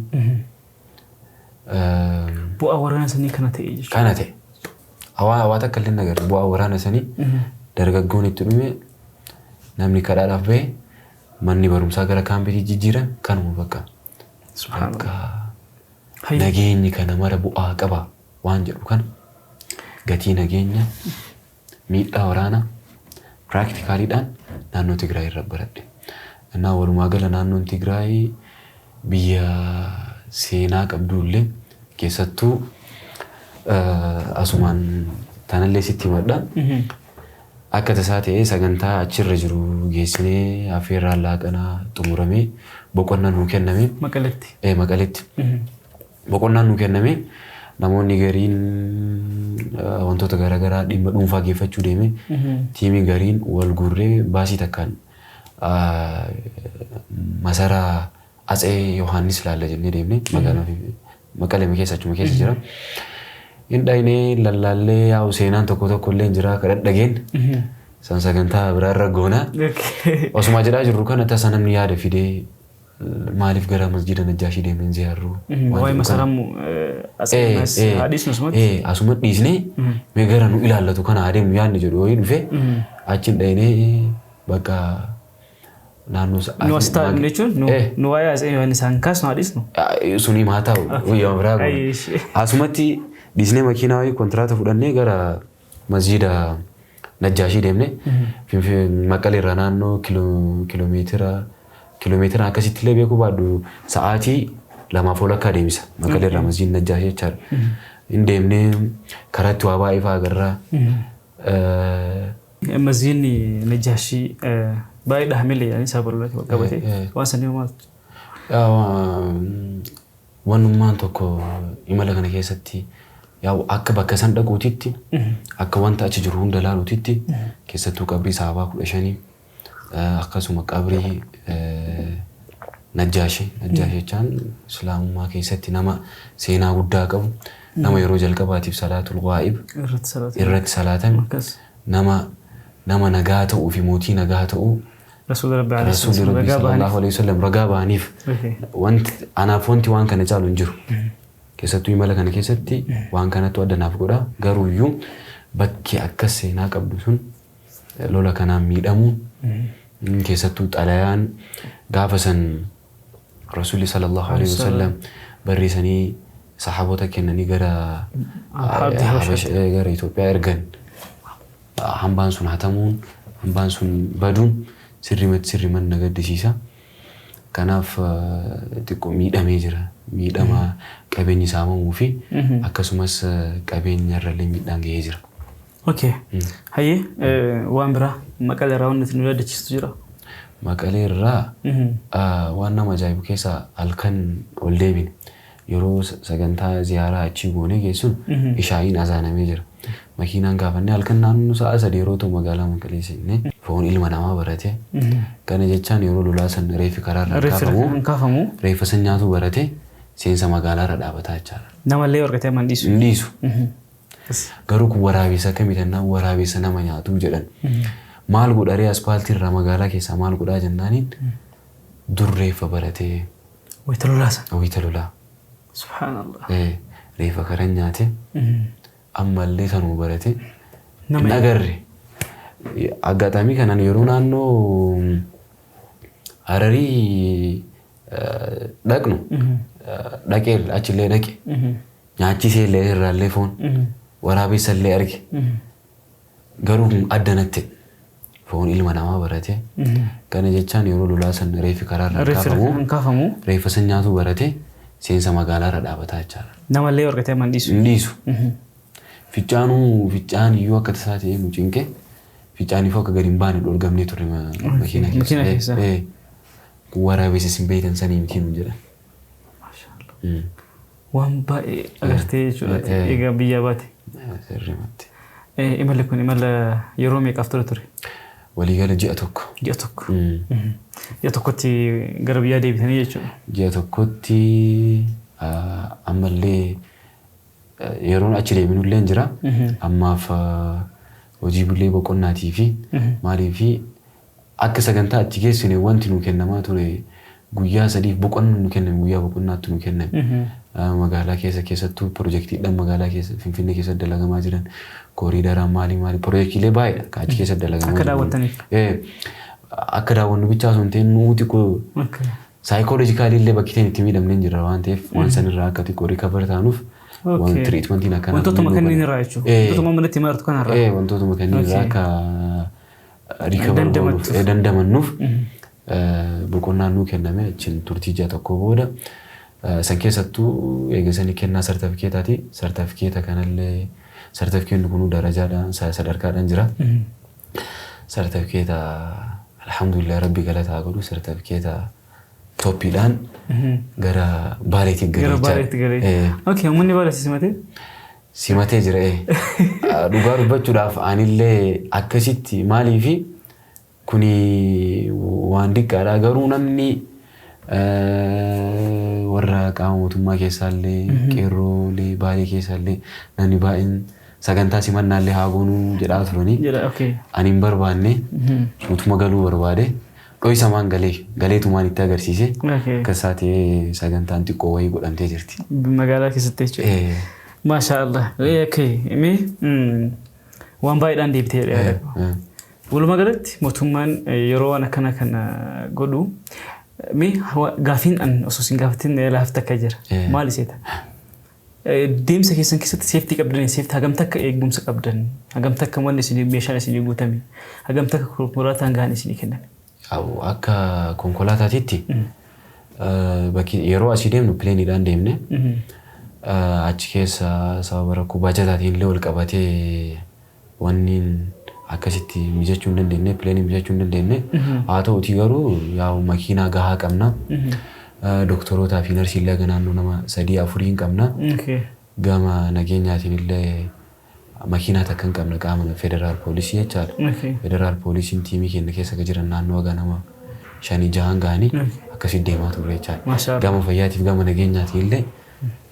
Speaker 2: Bu'aa waraana sanii kana ta'e jechuudha.
Speaker 1: Kana ta'e. Hawaa hawaata akka illee nagarra bu'aa waraana sanii dargaggoon itti dhume, namni kadhaadhaaf bahe, manni barumsaa gara kaampiitti jijjiiran, kanuma bakka. Bakka nageenyi kana mara bu'aa qaba waan jedhu kana, gatii nageenya, miidhaa waraanaa practicaliidhaan naannoo Tigraay irra baradhe. Innaa walumaa gala naannoon Tigraay biyya seenaa qabdu illee, keessattuu asumaan tanallee sitti himadha. Akka tasaa ta'ee sagantaa achirra jiru geessinee affeerraan laaqanaa xumuramee boqonnaa nuu kenname.
Speaker 2: Maqaletti.
Speaker 1: Maqaletti. Boqonnaan nuu kenname, namoonni gariin wantoota garaagaraa dhimma dhuunfaa geeffachuu deeme, tiimii gariin wal guurree baasii takkaan masaraa Atsee Yohaannis laalla jennee deemne, magaalaa Maqalee keessa achuma keessa jira. Hin dhaynee lallaallee, yaa'u seenaan tokko tokko illee jira ka dhadhageen. San sagantaa biraarra goona. Osuma jedhaa jirru kana tasa namni yaada fidee, maaliif gara masjida Najjaashii deemnee ziyaarru?
Speaker 2: Waa'ee masaraa haadhiisnu asumatti.
Speaker 1: Asuma dhiisnee mee gara nu ilaallatu kana adeemu yaadni jedhu wayii dhufee achiin dhaynee bakka naannoo
Speaker 2: Nu as taa'u jechuun nu waa'ee Atsee Yohaannis isaan kaasnu haadhiisnu.
Speaker 1: Sunii maa ta'u guyyaa biraa goona. Asumatti dhiisnee makiinaa wayii kontiraata fudhannee gara masjida Najjaashii deemne. Maqalee irraa naannoo kiiloomeetira akkasitti illee beekuu baadhu, sa'aatii 2f walakkaa deemisa. Maqalee irraa masjidni Najjaashii jechaadha. Hin deemnee karaatti waa baay'ee fa'aa agarraa.
Speaker 2: Masjidni Najjaashii baay'ee dhahamee yaa'anii isaa bal'aatti wal qabate. Waan sanii maaltu?
Speaker 1: Wannummaan tokko imala kana keessatti yaa'u akka bakka san dhaquutitti, akka wanta achi jiru hunda ilaaluutitti, keessattuu qabrii sahabaa 15, akkasuma qabrii Najjaashii. Najjaashii jechaan islaamummaa keessatti nama seenaa guddaa qabu, nama yeroo jalqabaatiif salaatul ghaa'ib irratti salaatame, nama nagaa ta'uu fi mootii nagaa ta'uu
Speaker 2: Rasuulli Rabbi
Speaker 1: Rasuulli Rabbi sallallahu alaihi wasallam ragaa ba'aniif, wanti anaaf wanti waan kana caalu hin jiru. Keessattuu imala kana keessatti waan kanattu adda naaf godha. Garuu iyyuu bakki akkas seenaa qabdu sun lola kanaan miidhamuun, keessattuu xalayaan gaafa san Rasuulli sallallahu alaihi wasallam barreessanii sahaabota kennanii gara gara Itoophiyaa ergan, hambaan sun hatamuun, hambaan sun baduun sirrimatti sirriman na gaddisiisa. Kanaaf xiqqoo miidhamee jira. Miidhama qabeenyi saamamuu fi akkasumas qabeenya irrallee miidhaan gahee jira.
Speaker 2: Okay. Hayyee, waan biraa Maqalee irraa wanti nu yaadachiistu jira?
Speaker 1: Maqalee irraa waan nama ajaa'ibu keessaa halkan ol deebine yeroo sagantaa ziyaaraa achii goonee geessuun ishaa'iin azaanamee jira. Makiinaan gaafannee halkan naannoo sa'a 3 yeroo ta'u magaalaa Maqalee seennee foon ilma namaa barate. Kana jechaan yeroo lolaa san reeffi karaarra
Speaker 2: kaafamu kaafamu
Speaker 1: reeffa san nyaatu barate seensa magaalaarra dhaabataa jechaadha.
Speaker 2: Namallee argatee amma hin dhiisu.
Speaker 1: Hin dhiisu. Garuu kun waraabessa akkamii jennaan waraabessa nama nyaatu jedhan. Maal godharee aspaaltii irraa magaalaa keessaa maal godhaa jennaaniin dur reeffa baratee.
Speaker 2: Wayita lolaa sana.
Speaker 1: Wayita lolaa.
Speaker 2: Subhaanallah.
Speaker 1: Reeffa karan nyaate ammallee sanuma barate hin agarre. Aggaxaamii kanaan yeroo naannoo Hararii dhaqnu dhaqee achillee dhaqe nyaachisee illee irraallee foon waraabessa illee arge. Garuu adda natti foon ilma namaa barate. Kana jechaan yeroo lolaa san reeffi karaarra kaafamu reeffa san nyaatu barate seensa magaalaarra dhaabataa jechaadha.
Speaker 2: Namallee argatee amma hin dhiisu.
Speaker 1: Hin dhiisu. Ficcaanuu ficcaan iyyuu akka tasaa ta'ee nu cinqe ficcaaniifuu akka gadi hin baane dhorgamnee turre makiina keessa. Waraabessa isin beektan sanii miti nu jedhan.
Speaker 2: Waan baay'ee agartee jechuudha. Egaa biyyaa baate.
Speaker 1: Sirrimatti.
Speaker 2: Imalli kun imala yeroo meeqaaf ture ture?
Speaker 1: Waliigala ji'a 1.
Speaker 2: Ji'a 1. Ji'a 1tti gara biyyaa deebitanii jechuudha.
Speaker 1: Ji'a 1tti ammallee yeroon achi deebinullee hin jira. Ammaaf hojii bullee boqonnaatii fi maalii fi akka sagantaa achi geessine wanti nu kennamaa ture guyyaa 3 boqonnaa nu kenname guyyaa boqonnaatti nu kenname. Magaalaa keessa keessattuu pirojektiidhaan magaalaa keessa Finfinnee keessa dalagamaa jiran kooriidaraan maalii maalii pirojektiilee baay'eedha kan achi keessa dalagamaa
Speaker 2: jiran. Akka daawwattaniif.
Speaker 1: Akka daawwannu bichaa osoo hin ta'in nuu xiqqoo saayikooloojikaalii illee bakki ta'in itti miidhamnee hin jirra waan ta'eef waan sanirraa akka xiqqoo rikavar taanuuf waan tiriitmentiin akkanaa.
Speaker 2: Wantootuma kanneen irraa jechuudha. Wantootuma manatti maratu kanarraa.
Speaker 1: Wantootuma kanneen irraa akka rikavar goonuuf dandamannuuf boqonnaan nuu kenname achiin turtii ji'a 1 booda san keessattuu eegasanii kennaa sartifikeetaati. Sartifikeeta kanallee sartifikeetni kunuu darajaadhaan sadarkaadhaan jira. Sartifikeeta alhamdulillah rabbi galataa godhu sartifikeeta toppiidhaan gara Baaleetti galee.
Speaker 2: Gara Baaleetti galee. Okay, uummanni Baalee simatee?
Speaker 1: Simatee jira. Dhugaa dubbachuudhaaf anillee akkasitti maaliifi kuni waan diqqaadha garuu namni warra qaama mootummaa keessaallee qeerroolee Baalee keessaallee namni baay'een sagantaa simannaallee haa goonuu jedhaa turanii. Ani hin barbaanne suutuma galuu barbaade dho'isamaan galeetumaan itti agarsiise akka isaa ta'ee sagantaan xiqqoo wayii godhamtee jirti.
Speaker 2: Magaalaa keessatti jechuudha. Maasha Allah. Mee waan baay'eedhaan deebitee yaada. Walumaa galatti mootummaan yeroo waan akkana kana godhu mee gaafiin an osoo sin gaafatin laafti akka jira. Maal iseeta? Deemsa keessan keessatti seeftii qabdan, seeftii hagam takka eegumsa qabdan, hagam takka wanni isin meeshaan isin guutame, hagam takka konkolaataan gahaan isin kenname.
Speaker 1: Akka konkolaataatitti yeroo asii deemnu pileeniidhaan deemne achi keessa sababa rakkoo baajataatiin illee wal qabatee wanni akkasitti mijachuu hin dandeenye pileenii mijachuu hin dandeenye haa ta'utii garuu yaa'u makiinaa gahaa qabna. Doktorootaa fi narsii illee naannoo nama 3-4 hin qabna. Gama nageenyaatiin illee makiinaa takka hin qabna qaama federaal poolisii jechaadha. Federaal poolisiin tiimii keenya keessa kan jiran naannoo haga nama 5-6 gahanii akkasitti deemaa turre jechaadha. Gama fayyaatiif gama nageenyaatiin illee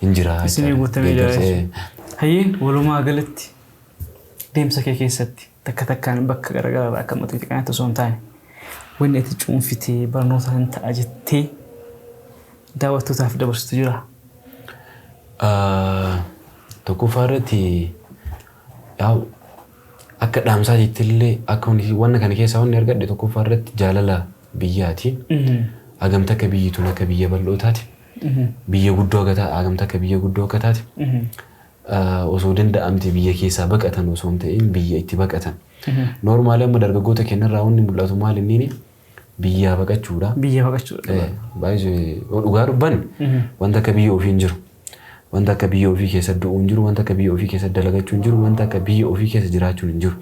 Speaker 1: hin jira.
Speaker 2: Isinii guutamee jira. Hayyee walumaa galatti deemsa kee keessatti takka takkaan bakka garaagaraa akka mata xiqqaatti osoo hin taane wanni ati cuunfitee barnoota kan ta'a jettee daawwattootaaf dabarsitu jira.
Speaker 1: Tokkoffaa irratti akka dhaamsaatiitti illee akka wanna kana keessaa wanni argadhe tokkoffaa irratti jaalala biyyaati. Hagamta akka biyyi tun akka biyya bal'oo taate biyya guddoo hagamta akka biyya guddoo akka taate osoo danda'amte biyya keessaa baqatan osoo hin ta'in biyya itti baqatan. Noormaali amma dargaggoota kennarraa wanni mul'atu maal inni Biyyaa baqachuudha.
Speaker 2: Biyya baqachuudha.
Speaker 1: Baay'ee dhugaa dubbanne wanta akka biyya ofii hin jiru. Wanta akka biyya ofii keessa du'uu hin jiru. Wanta akka biyya ofii keessa dalagachuu hin jiru. Wanta akka biyya ofii keessa jiraachuun hin jiru.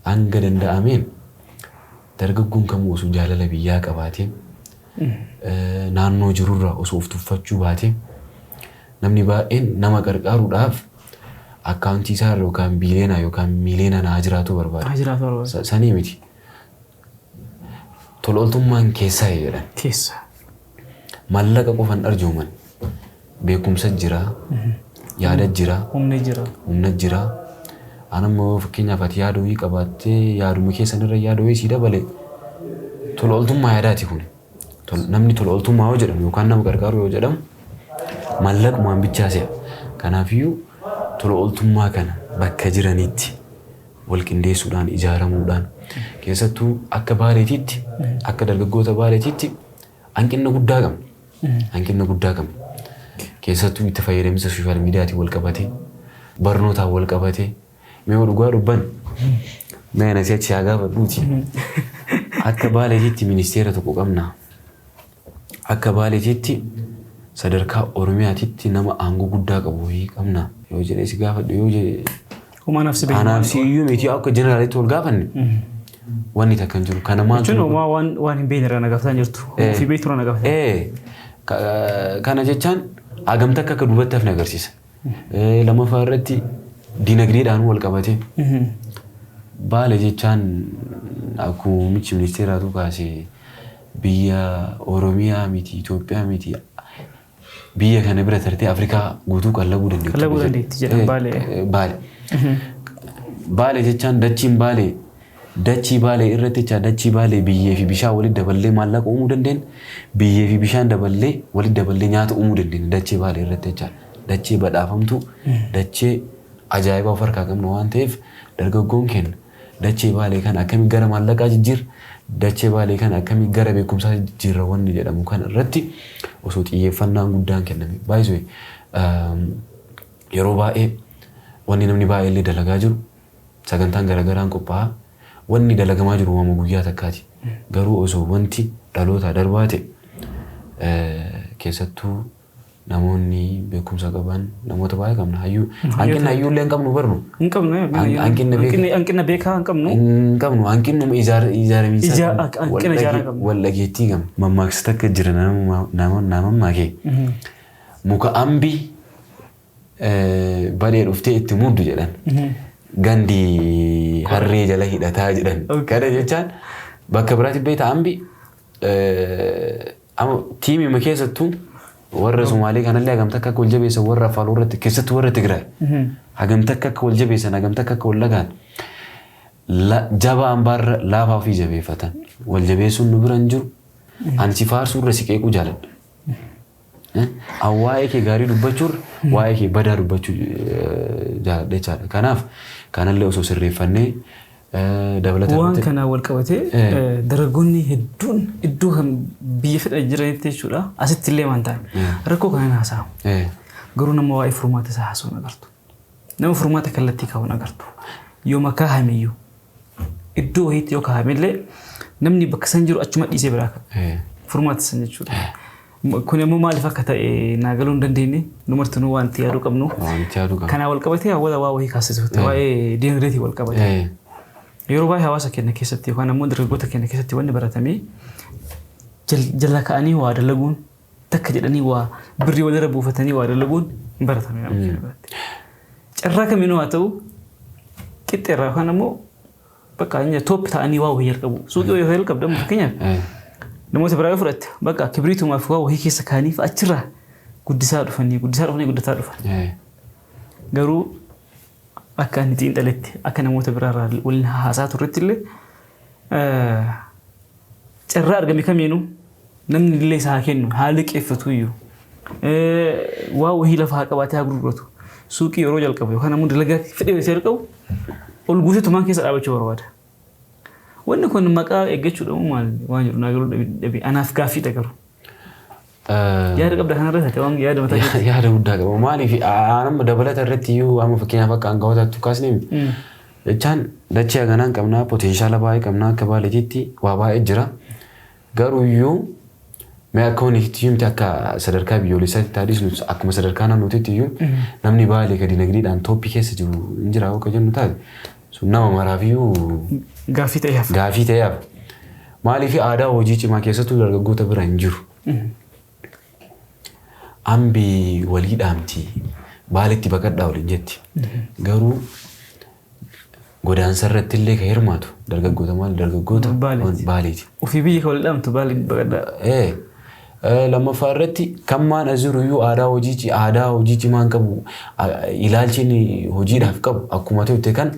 Speaker 1: Hanga danda'ameen dargaggoon kamuu osoo jaalala biyyaa qabaatee, naannoo jirurraa osoo of tuffachuu baatee, namni baay'een nama gargaaruudhaaf akkaawuntii isaa yookaan biiliyoonaa yookaan miiliyoonaan haa jiraatu barbaada.
Speaker 2: Haa jiraatu barbaada.
Speaker 1: Sanii miti. Tola ooltummaan keessaa jedhan.
Speaker 2: Keessa.
Speaker 1: Maallaqa qofan arjooman. Beekumsa jira, yaada jira,
Speaker 2: Humni jira.
Speaker 1: Humna jira. An ammoo fakkeenyaaf ati yaada wayii qabaattee yaaduma keessan irra yaada wayii sii dabale, tola ooltummaa yaadaati kun. Namni tola ooltummaa yoo jedhamu yookaan nama gargaaru yoo jedhamu maallaqumaan bichaa se'a. Kanaafiyyuu tola ooltummaa kana bakka jiranitti wal qindeessuudhaan, ijaaramuudhaan, keessattuu akka Baaleetiitti, akka dargaggoota Baaleetiitti hanqina guddaa qabna. Hanqina guddaa qabna. Keessattuu itti fayyadamsa social mediaatiin wal qabatee, barnootaan wal qabatee, mee yoo dhugaa dubban mee ana si'achi haa gaafadhuuti. Akka Baaleetiitti ministeera tokko qabna. Akka Baaleetiitti sadarkaa Oromiyaatitti nama aangoo guddaa qabu wayii qabna. Yoo jedhee si gaafadhu yoo jedhe
Speaker 2: Homaa nafsi beeku.
Speaker 1: Anaaf si iyyuu miti, akka jeneraalitti wal gaafanne wanni takka hin jiru. Kana maaltu
Speaker 2: Jechuun homaa waan hin beekne irraa na gaafataa jirtu. Ofii beektu irraa na gaafataa.
Speaker 1: Kana jechaan hagam takka akka duubatti hafne agarsiisa. Lammaffaa irratti dinagdeedhaan wal qabatee, Baale jechaan akkuma muummichi ministeeraatu kaase, biyya Oromiyaa miti, Itoophiyaa miti, biyya kana bira tartee Afrikaa guutuu qallabuu dandeetti.
Speaker 2: Qallabuu dandeetti jedhan Baale.
Speaker 1: Baale. Baale jechaan dachiin Baalee, dachii Baalee irratti jecha, dachii Baalee biyyee fi bishaan walitti daballee maallaqa uumuu dandeenya. Biyyee fi bishaan daballee walitti daballee nyaata uumuu dandeenya dachee Baalee irratti jecha. Dachee badhaafamtuu, dachee ajaa'ibaa of harkaa qabna waan ta'eef, dargaggoon keenya dachee Baalee kana akkamiin gara maallaqaa jijjiirra, dachee Baalee kana akkamiin gara beekumsaa jijjiirra wanni jedhamu kana irratti osoo xiyyeeffannaan guddaan kenname. Baay'isee yeroo baay'ee wanni namni baay'ee illee dalagaa jiru, sagantaan garaagaraan qophaa'a. Wanni dalagamaa jiru waama guyyaa takkaati. Garuu osoo wanti dhalootaa darbaa ta'e, keessattuu namoonni beekumsa qaban, namoota baay'ee qabna. Hayyuu, hanqina hayyuullee hin qabnu barnu.
Speaker 2: Hin qabnu.
Speaker 1: Hanqina beekaa.
Speaker 2: Hanqina beekaa hin qabnu.
Speaker 1: Hin qabnu, hanqinuma ijaaramiinsa
Speaker 2: Hanqina ijaaraa qabna.
Speaker 1: Wal dhageettii qabna. Mammaaksa takka jira, nama mammaakee. Muka ambi badee dhuftee itti muddu jedhan. Gandi harree jala hidhataa jedhan. Kana jechaan bakka biraatti beektaa, ambi tiimima keessattuu warra Somaalee kanallee hagam takka akka wal jabeessan, warra Afaan warra keessattuu warra Tigraay hagam takka akka wal jabeessan, hagam takka akka wal dhagaan, jaba ambaarra laafaa ofii jabeeffatan. Wal jabeessuun nu bira hin jiru. Ani si faarsuurra si qeequu jaaladha. An waa'ee kee gaarii dubbachuurra waa'ee kee badaa dubbachuu jaaladha jechaadha. Kanaaf kanallee osoo sirreeffannee dabalata.
Speaker 2: Waan kanaan wal qabatee dargaggoonni hedduun iddoo kan biyya fedhan jiranitti jechuudha. Asitti illee waan ta'an rakkoo kanaan haasa'amu. Garuu nama waa'ee furmaata isaa haasa'uun agartu. Nama furmaata kallattii kaa'uun agartu. Yoo makaa hamiyyuu iddoo wayiitti yoo kaa'amillee, namni bakka san jiru achuma dhiisee biraa ka'a. Furmaata san jechuudha. Kun immoo maaliif akka ta'e naa galuu hin dandeenye, numartinuu waan itti yaaduu qabnu.
Speaker 1: Waan itti yaaduu qabnu.
Speaker 2: Kanaan wal qabatee hawwata waa wayii kaasisuutti waa'ee dinagdeetiin wal qabatee. Yeroo baay'ee hawaasa keenya keessatti yookaan ammoo dargaggoota keenya keessatti wanni baratamee, jala ka'anii waa dalaguun, takka jedhanii waa birrii walirra buufatanii waa dalaguun hin baratame nama keenya biratti. Carraa kamiinuu haa ta'u, qixxeerraa yookaan ammoo bakka inni top ta'anii waa wayii jalqabu. Suuqii wayii jalqabdu amma fakkeenyaaf namoota biraa yoo fudhatte, bakka kibriitumaaf waa wayii keessa kaa'aniif achirraa guddisaa dhufanii, guddisaa dhufanii, guddataa dhufan. Garuu akka inni xiinxaletti, akka namoota biraarraa waliin haasaa turretti illee, carraa argame kamiinuu namni illee isaa haa kennu, haa liqeeffatu iyyuu, waa wayii lafa haa qabaatee haa gurguratu, suuqii yeroo jalqabu yookaan ammoo dalagaa fedhe yoo jalqabu ol guutee tumaan keessa dhaabachuu barbaada. Wanni kun maqaa eeggachuudha moo maal waan jedhu naa galuu dhabe, anaaf gaaffiidha garuu. Yaada qabda kanarra ta'e, waan yaada mataa keetii.
Speaker 1: Yaada guddaa qaba. Maaliif amma dabalata irratti iyyuu amma fakkeenyaaf akka aangawootaatti kaasnee miti. Jechaan dachee haganaan qabnaa, potential baay'ee qabnaa, akka Baaleetitti waa baay'ee jira. Garuu iyyuu mee akka waniitti iyyuu miti, akka sadarkaa biyyoolessaatti taadhisnu, akkuma sadarkaa naannootitti iyyuu namni Baalee ka dinagdeedhaan top keessa jiru hin jira akka jennu taate, sun nama maraaf iyyuu
Speaker 2: Gaaffii ta'ee hafa.
Speaker 1: Gaafii ta'ee hafa. Maaliif? Aadaa hojii cimaa keessattuu dargaggoota bira hin jiru. Ambi walii dhaamti, Baaletti baqadhaa waliin jetti. Garuu godaansa irratti illee kan hirmaatu dargaggoota maali? Dargaggoota
Speaker 2: Baaleeti.
Speaker 1: Baaleeti.
Speaker 2: Ofii biyya kan wal dhaamtu Baalee baqadhaa.
Speaker 1: Lammaffaa irratti kan maan as jiru iyyuu aadaa hojii cimaa hin qabu, ilaalchi inni hojiidhaaf qabu akkuma ta'utte kan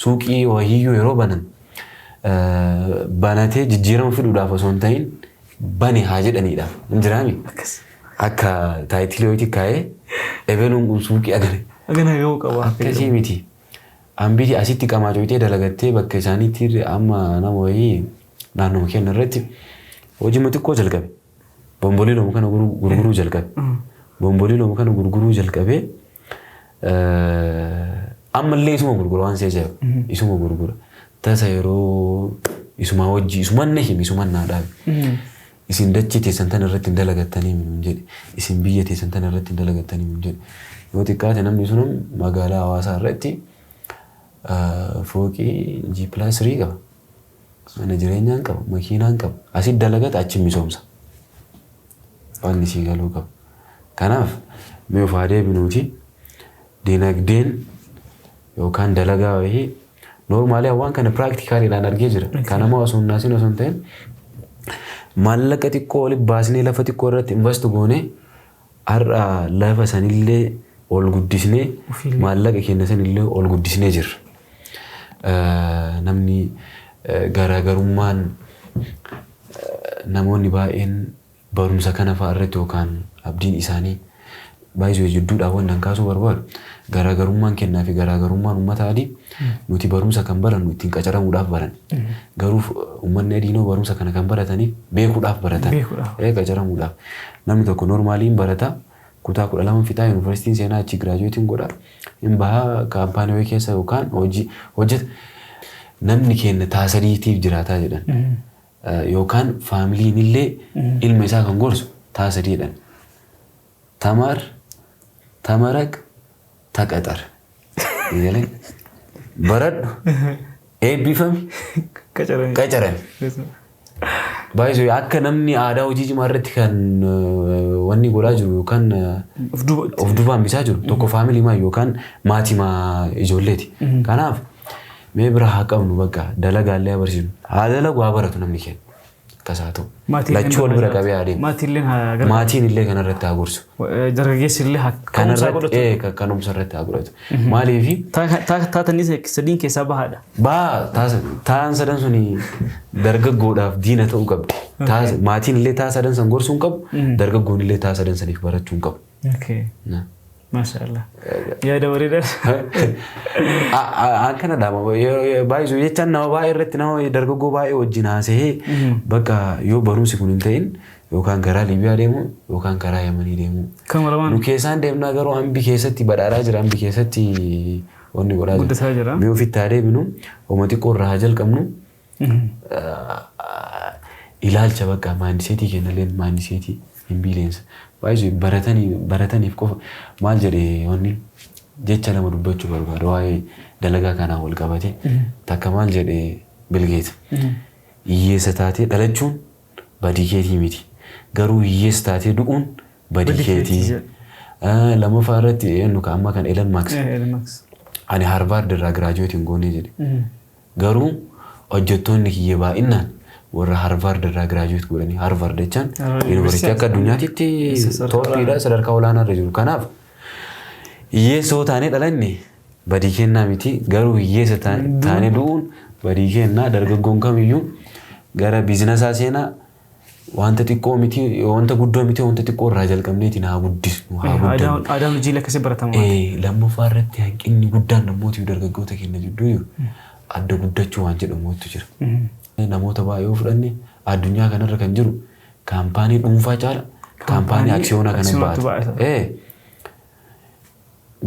Speaker 1: suuqii wahiiyyuu yeroo banan banatee jijjiirama fiduudhaaf osoo hin ta'in bane haa jedhaniidhaaf hin jiraami.
Speaker 2: Akkas.
Speaker 1: Akka title wayiitti kaa'ee ebeluun kun suuqii agane.
Speaker 2: Agana gahuu qaba.
Speaker 1: Akkasii miti. Hambiti asitti qamaa coyitee dalagattee bakka isaaniitti amma nama wayii naannoo keenya irratti hojii xiqqoo jalqabe. Bombolii looma kana gurguruu jalqabe. Bombolii looma kana gurguruu jalqabee ammallee isuma gurgura, waan si'a ajaa'ibu. Isuma gurgura. Tasa yeroo isuma hojii isuman na himi, isuman naa dhaabe. Isin dachee teessan tana irratti hin dalagattanii nuun jedhe. Isin biyya teessan tana irratti hin dalagattanii nuun jedhe. Yoo xiqqaate namni sun magaalaa hawaasaa irratti fooqii G+3 qaba. Mana jireenyaa qaba, makiinaan qaba. Asit dalagata, achi misoomsa. Wanni sii galuu qaba. Kanaaf mee of haa deebinuuti, dinagdeen yookaan dalagaa wayii normally waan kana practicaliidhaan argee jira. Kanama osoo hin naasin osoo hin ta'in, maallaqa xiqqoo walitti baasnee lafa xiqqoo irratti invest goonee har'a lafa sanillee ol guddisnee maallaqa keenya sanillee ol guddisnee jirra. Namni garaagarummaan namoonni baay'een barumsa kana fa'aa irratti yookaan abdiin isaanii baay'isuu jidduudhaan waan kaasuu barbaadu, garaagarummaan kennaa fi garaagarummaan uummata adii, nuti barumsa kan barannu ittiin qacaramuudhaaf baran. Garuu uummanni adiinoo barumsa kana kan barataniif beekuudhaaf baratan. Qacaramuudhaaf. Namni tokko normally barata, kutaa 12 fixaa, yuunivarsiitiin seenaa, achi graduateiin godha, hin bahaa, kaampaanii wayii keessa yookaan hojii hojjeta. Namni keenya taasadiitiif jiraataa jedhan. Yookaan familyn illee ilma isaa kan gorsu taasadiidhaan. ተማር፣ ተመረቅ፣ ተቀጠር. Baradhu, eebbifami, qacarami. Baay'isuu akka namni aadaa hojii cimaa irratti kan wanni godhaa jiru yookaan of duuba hambisaa jiru tokko family maa yookaan maatii ijoolleeti. Kanaaf mee bira haa qabnu, bakka dalagaallee haa barsiisnu. Haa dalagu, haa baratu namni keenya. Akkas haa ta'u. Lachuu wal bira qabee haa deemu.
Speaker 2: Maatiilleen haa gargaaru.
Speaker 1: Maatiin illee kanarratti haa gorsu.
Speaker 2: Dargaggeessi illee haa ka'umsa godhatu.
Speaker 1: Kanarratti kanumsa irratti haa godhatu. Maaliifi
Speaker 2: Taatanii sadiin keessaa bahaadha.
Speaker 1: Baa ta'an sadan suni dargaggoodhaaf diina ta'uu qabdi. Maatiin illee taa sadan san gorsuu hin qabu. Dargaggoon illee taa sadan saniif barachuu hin qabu.
Speaker 2: Maashaallah. Yaada bareedaa.
Speaker 1: Akkana dhaama. Baay'isuu jechaan nama baay'ee irratti, nama dargaggoo baay'ee wajjin haasa'ee, bakka yoo barumsi kun hin ta'in yookaan karaa Liibiyaa deemu yookaan karaa Yamanii deemu.
Speaker 2: Kan lamaan.
Speaker 1: Nu keessaan deemnaa, garuu hambi keessatti badhaadhaa jira, hambi keessatti wanni godhaa
Speaker 2: Guddataa jira.
Speaker 1: Mee ofitti haa deebinu, homa xiqqoo irraa haa jalqabnu. Ilaalcha bakka mindsetii kennallee, mindsetii hin biileensa. Baay'isuu barataniif qofa maal jedhee wanni jecha lama dubbachuu barbaada waa'ee dalagaa kanaan wal qabate. Takka maal jedhee Bill Gates? Hiyyeessa taatee dhalachuun badii keetii miti. Garuu hiyyeessa taatee du'uun badii keetii. Lammaffaa irratti eenyu ka amma kan Elon Musk.
Speaker 2: Elon Musk.
Speaker 1: Ani Harvard irraa graduate hin goone jedhe. Garuu hojjettoonni kiyya baay'inaan warra Harvard irraa graduate godhanii. Harvard jechaan yuunivarsiitii akka addunyaatitti topiidha, sadarkaa olaanaa irra jiru. Kanaaf hiyyeessa yoo taanee dhalanne badii kennaa miti, garuu hiyyeessa taanee du'uun badii kennaa. Dargaggoon kamiyyuu gara businessaa seenaa, wanta xiqqoo miti, wanta guddoo miti, wanta xiqqoo irraa jalqabneetiin haa guddisnu, haa guddannu.
Speaker 2: Aadaan hojii akkasii baratama.
Speaker 1: Lammaffaa irratti hanqinni guddaan namoota dargaggoota keenya jidduu jiru adda guddachuu waan jedhamutu jira. Namoota baay'ee yoo fudhanne, addunyaa kanarra kan jiru kaampaanii dhuunfaa caala kaampaanii aksiyoonaa kana baata.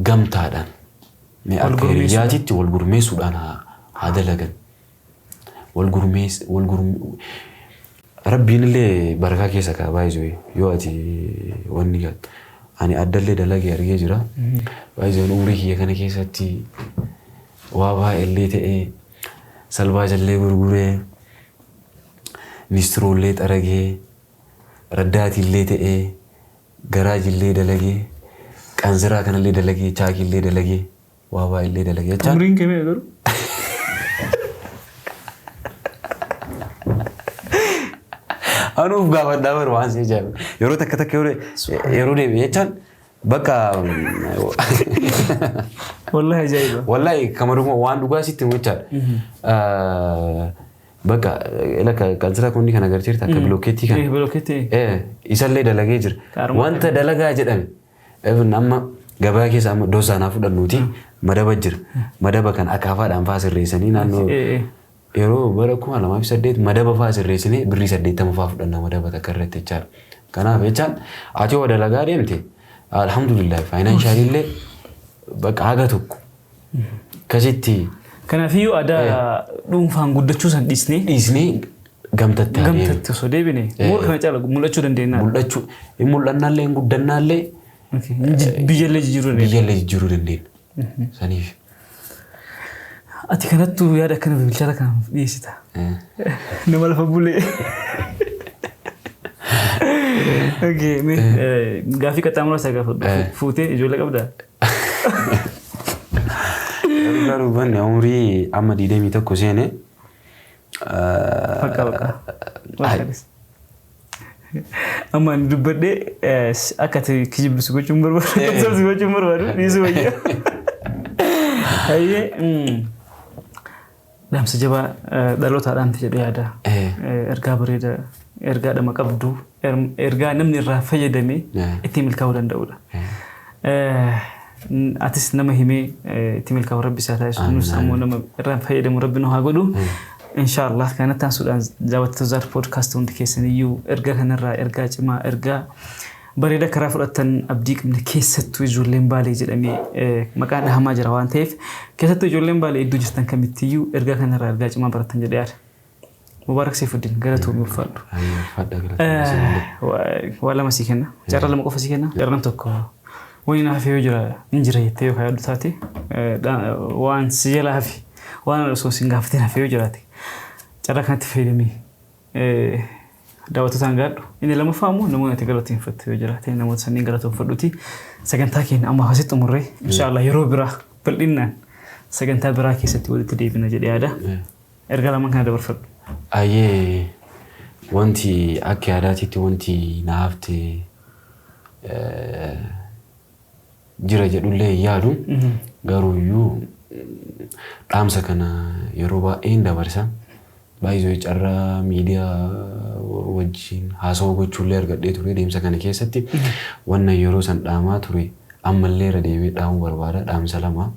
Speaker 1: Gamtaadhaan Mee
Speaker 2: Wal
Speaker 1: akka
Speaker 2: gurmeessuudhaan.
Speaker 1: Hiriyyaatitti wal gurmeessuudhaan haa dalagan. Wal gurmees wal gurme Rabbiin illee barakaa keessa kaa baay'isuu yoo ati wanni galte. Ani addallee dalagee argee jira. Baay'isuu umurii kiyya kana keessatti waa baay'ellee ta'ee, salbaajallee gurguree, nistroollee xaragee, raddaatiillee ta'ee, garaajillee dalagee, qanziraa kanallee dalagee, chaakiillee dalagee, waa baay'ellee dalagee jechaan.
Speaker 2: Umriin kee meeqa garuu?
Speaker 1: Anuuf gaafadhaa bara waan si ajaa'ibu. Yeroo takka takka yeroo deebi'e jechaan bakka.
Speaker 2: Wallahi ajaa'iba.
Speaker 1: Wallahi kamaruma waan dhugaa sitti himu jechaadha. Bakka lakka qansiraa kunni kan agarsiirta akka bilookeettii kana.
Speaker 2: Bilookeettii.
Speaker 1: Isallee dalagee jira.
Speaker 2: Kaaruma.
Speaker 1: Wanta dalagaa jedhame. Even amma gabaa keessa amma dosaa naa fudhannuuti madaba jira. Madaba kan akaafaadhaan faa sirreessanii naannoo yeroo bara 2008 madaba faa sirreessinee birrii 80 faa fudhanna madaba takka irratti jechaadha. Kanaaf jechaan ati yoo dalagaa deemte, alhamdulillah, financially illee bakka haga tokko akkasitti.
Speaker 2: Kanaafiyyuu aadaa dhuunfaan guddachuu san dhiisnee
Speaker 1: dhiisnee gamtatti haa deemnu.
Speaker 2: Gamtatti osoo deebine moora kana caala mul'achuu dandeenya.
Speaker 1: Mul'achuu hin mul'annaallee, hin guddannaallee.
Speaker 2: Biyyallee jijjiiruu dandeenya.
Speaker 1: Biyyallee jijjiiruu dandeenya. Saniif.
Speaker 2: Ati kanattuu yaada akkana bilchaata kanaaf dhiyeessita. Nama lafa bulee. Okay, mee gaaffii qaxxaamuraa isaa gaafadhu. Fuutee ijoollee qabdaa?
Speaker 1: Garuu banne umurii amma 21 seene.
Speaker 2: Bakka bakka. Bakka. Amma ani dubbadhee akka ati kijibbisu gochuun barbaadu. Qabsaabsi gochuun barbaadu dhiisuu wayya. Hayyee, dhaamsa jabaa dhalootaa dhaamte jedhee yaada. Ergaa bareedaa, ergaa dhama qabdu, ergaa namni irraa fayyadamee ittiin milkaa'uu danda'udha. Atis nama himee itti milkaa'u Rabbi isaa taasisu, nus ammoo nama irraa fayyadamu Rabbi nu haa godhu. Inshaallah kanatti aansuudhaan daawwattoota Zaad Podcast hundi keessan iyyuu ergaa kanarraa ergaa cimaa, ergaa bareedaa karaa fudhattan abdii qabna. Keessattuu ijoolleen Baalee jedhamee maqaan dhahamaa jira waan ta'eef, keessattuu ijoolleen Baalee iddoo jirtan kamittiyyuu ergaa kanarraa ergaa cimaa barattan jedhee yaada. Mubaarak Seefuddin, galatoomii, ulfaadhu.
Speaker 1: Ulfaadha, galatoomii.
Speaker 2: Waa lama sii kenna. Carraa lama qofa sii kenna. Carraan tokko, wani na hafe yoo jira hin jira jettee yoo yaaddu taate, waan si jala hafe, waan osoo sin gaafatin hafe yoo jiraate, carraa kanatti fayyadamii daawwattootaan gaadhu. Inni lammaffaa immoo namoonni ati galateeffattu yoo jiraate, namoota sanniin galatoonfadhuti. Sagantaa keenya amma asitti xumurree, inshaallah yeroo biraa bal'inaan sagantaa biraa keessatti walitti deebina jedhee yaada. Ergaa lamaan kana dabarfadhu.
Speaker 1: Ayyee, wanti akka yaadaatitti wanti na hafte jira jedhullee hin yaadu. Garuu iyyuu dhaamsa kana yeroo baay'een dabarsa. Baay'ee carraa miidiyaa wajjin haasawaa gochuullee argadhee ture deemsa kana keessatti. Wanna yeroo san dhaamaa ture ammallee irra deebi'ee dhaamuu barbaada. Dhaamsa lama.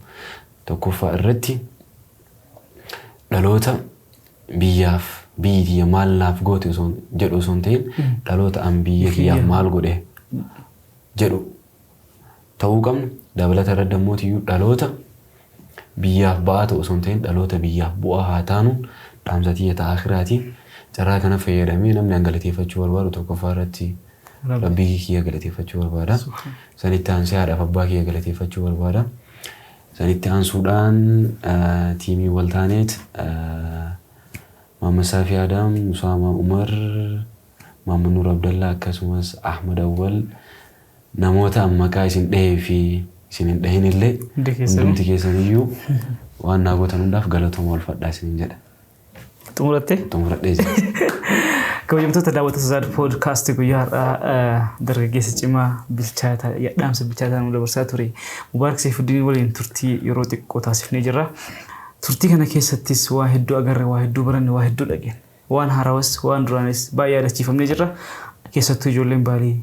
Speaker 1: Tokkoffaa irratti, dhaloota biyyaaf biyyi tiyya maal naaf goote osoo jedhu osoo hin ta'in, dhaloota an biyya kiyyaaf maal godhe jedhu ta'uu qabna. Dabalata irratti ammoo dhaloota biyyaaf ba'aa ta'u osoo hin ta'in, dhaloota biyyaaf bu'aa haa taanu dhaamsa tiyya ta'a akhiraati. Carraa kana fayyadamee namni an galateeffachuu barbaadu, tokkoffaa irratti Rabbii kiyya galateeffachuu barbaada. Sanitti aansee haadhaaf abbaa kiyya galateeffachuu barbaada. Sanitti aansuudhaan tiimii Waltaaneet, Maamad Saafii Adam, Usaama Umar, Maamad Nuur Abdallaa, akkasumas Ahmad Awwal, namoota an maqaa isin dhahee fi isin hin dhahin illee
Speaker 2: Hundi keessanuu.
Speaker 1: Hundumti keessaniyyuu waan naa gootan hundaaf galatooma, ulfadhaa isinin jedha.
Speaker 2: Xumurattee?
Speaker 1: Xumuradhee jira.
Speaker 2: Kabajamtoota daawwattoota Zaad Podcast, guyyaa har'aa dargaggeessa cimaa bilchaataa dhaamsa bilchaataa nu dabarsaa ture Mubaarak Seefuddin waliin turtii yeroo xiqqoo taasifnee jirra. Turtii kana keessattis waa hedduu agarre, waa hedduu baranne, waa hedduu dhageenye. Waan haarawas waan duraanis baay'ee yaadachiifamnee jirra. Keessattuu ijoolleen Baalee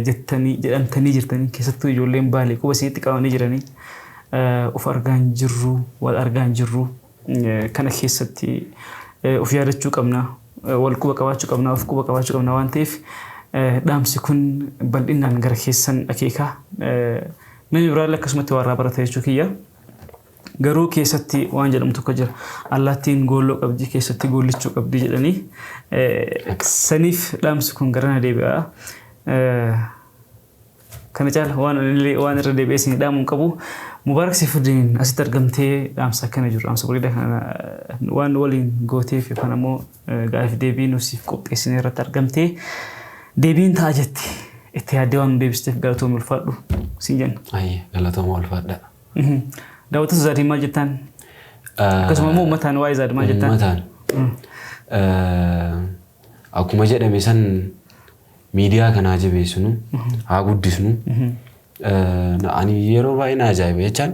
Speaker 2: jettanii jedhamtanii jirtanii, keessattuu ijoolleen Baalee quba isinitti qabamanii jiranii, of argaa hin jirru, wal argaa hin jirru. Kana keessatti of yaadachuu qabna, wal quba qabaachuu qabna, of quba qabaachuu qabna waan ta'eef, dhaamsi kun bal'inaan gara keessan akeeka. Namni biraallee akkasumatti waa irraa barata jechuu kiyya. Garuu keessatti waan jedhamu tokko jira. Allaattiin goolloo qabdi keessatti goollichuu qabdi jedhanii saniif dhaamsi kun garana deebi'a. Kana caala waan anillee waan irra deebi'ee isin dhaamu hin qabu. Mubaarak Saifuddin asitti argamtee dhaamsa akkana jiru dhaamsa bareedaa kana waan waliin gooteef yookaan ammoo gaafii deebii nu siif qopheessine irratti argamtee deebiin ta'a jetti itti yaaddee waan nu deebisteef galatoomi ulfaadhu siin jenna.
Speaker 1: Ayyee galatooma ulfaadha.
Speaker 2: Daawwattoota Zaadiin maal jettaan? Akkasuma immoo uummataan waa'ee Zaad maal jettaan?
Speaker 1: Uummataan. Akkuma jedhame san miidiyaa kana haa jabeessinu, haa guddisnu. Ani yeroo baay'ee na ajaa'iba jechaan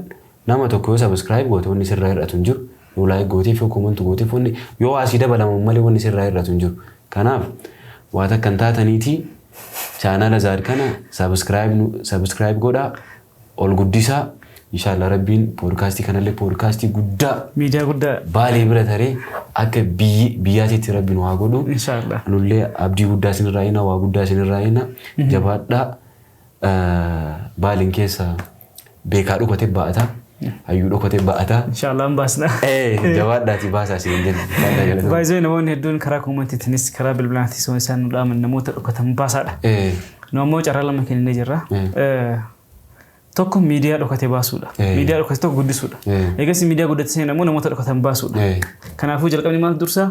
Speaker 1: nama tokko yoo subscribe goote wanni sirraa hir'atu hin jiru. Yoo like gooteef yoo comment gooteef wanni yoo asii dabalamu malee wanni sirraa hir'atu hin jiru. Kanaaf waa takka hin taataniitii chaanala Zaad kana subscribe godhaa ol guddisaa. Inshallah Rabbiin poodkaastii kanallee poodkaastii guddaa
Speaker 2: Miidiyaa guddaa.
Speaker 1: Baalee bira taree akka biyyaatitti Rabbi nu haa godhu.
Speaker 2: Inshallah.
Speaker 1: Nullee abdii guddaa isinirraa eegna, waa guddaa isinirraa eegna. Jabaadhaa. Baaleen keessa beekaa dhokatee ba'ata. Hayyuu dhokatee ba'ata.
Speaker 2: Inshallah hin baasna.
Speaker 1: Jabaadhaati baasaa isin jenna. Jabaadhaa galatooma.
Speaker 2: Baay'ee namoonni hedduun karaa koomentiitiinis karaa bilbilaatis waan isaan nu dhaaman namoota dhokatan baasaadha. Nu ammoo carraa lama kenninee jirra. Tokko miidiyaa dhokate baasuudha. Miidiyaa dhokate tokko guddisuudha. Eegas miidiyaa guddate sana immoo namoota dhokatan baasuudha. Kanaafuu jalqabni maal dursa?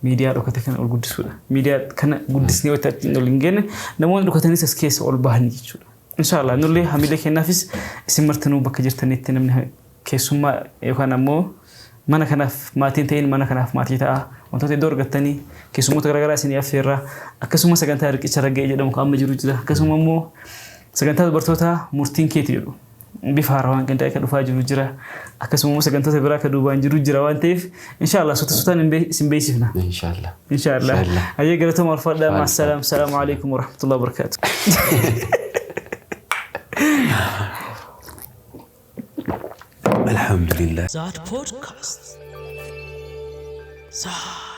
Speaker 2: Miidiyaa dhokate kana ol guddisuudha. Miidiyaa kana guddisnee wanta achiin ol hin geenne namoonni dhokatanis as keessa ol bahanii jechuudha. Inshaallah nullee hamilee kennaafis isin martinuu bakka jirtanitti namni keessummaa yookaan ammoo mana kanaaf maatiin ta'in mana kanaaf maatii ta'a. Wantoota iddoo argattanii keessummoota garaagaraa isinii affeerra. Akkasuma sagantaa riqicha ragga'ee jedhamu kan amma jiru jira. Akkasuma immoo sagantaa dubartootaa murtiin keeti jedhu bifa haarawaan qindaa'ee kan dhufaa jiru jira. Akkasuma immoo sagantoota biraa kan duubaan jiru jira waan ta'eef inshaallah suuta suutaan isin beeksifna.
Speaker 1: Inshaallah.
Speaker 2: Inshaallah. Hayyee galatooma ulfaadhaa. Maasalaam. Salaamu alaikum warahmatullahi wabarakatuh.
Speaker 1: Alhamdulillah.
Speaker 3: Zaad Podcast. Zaad.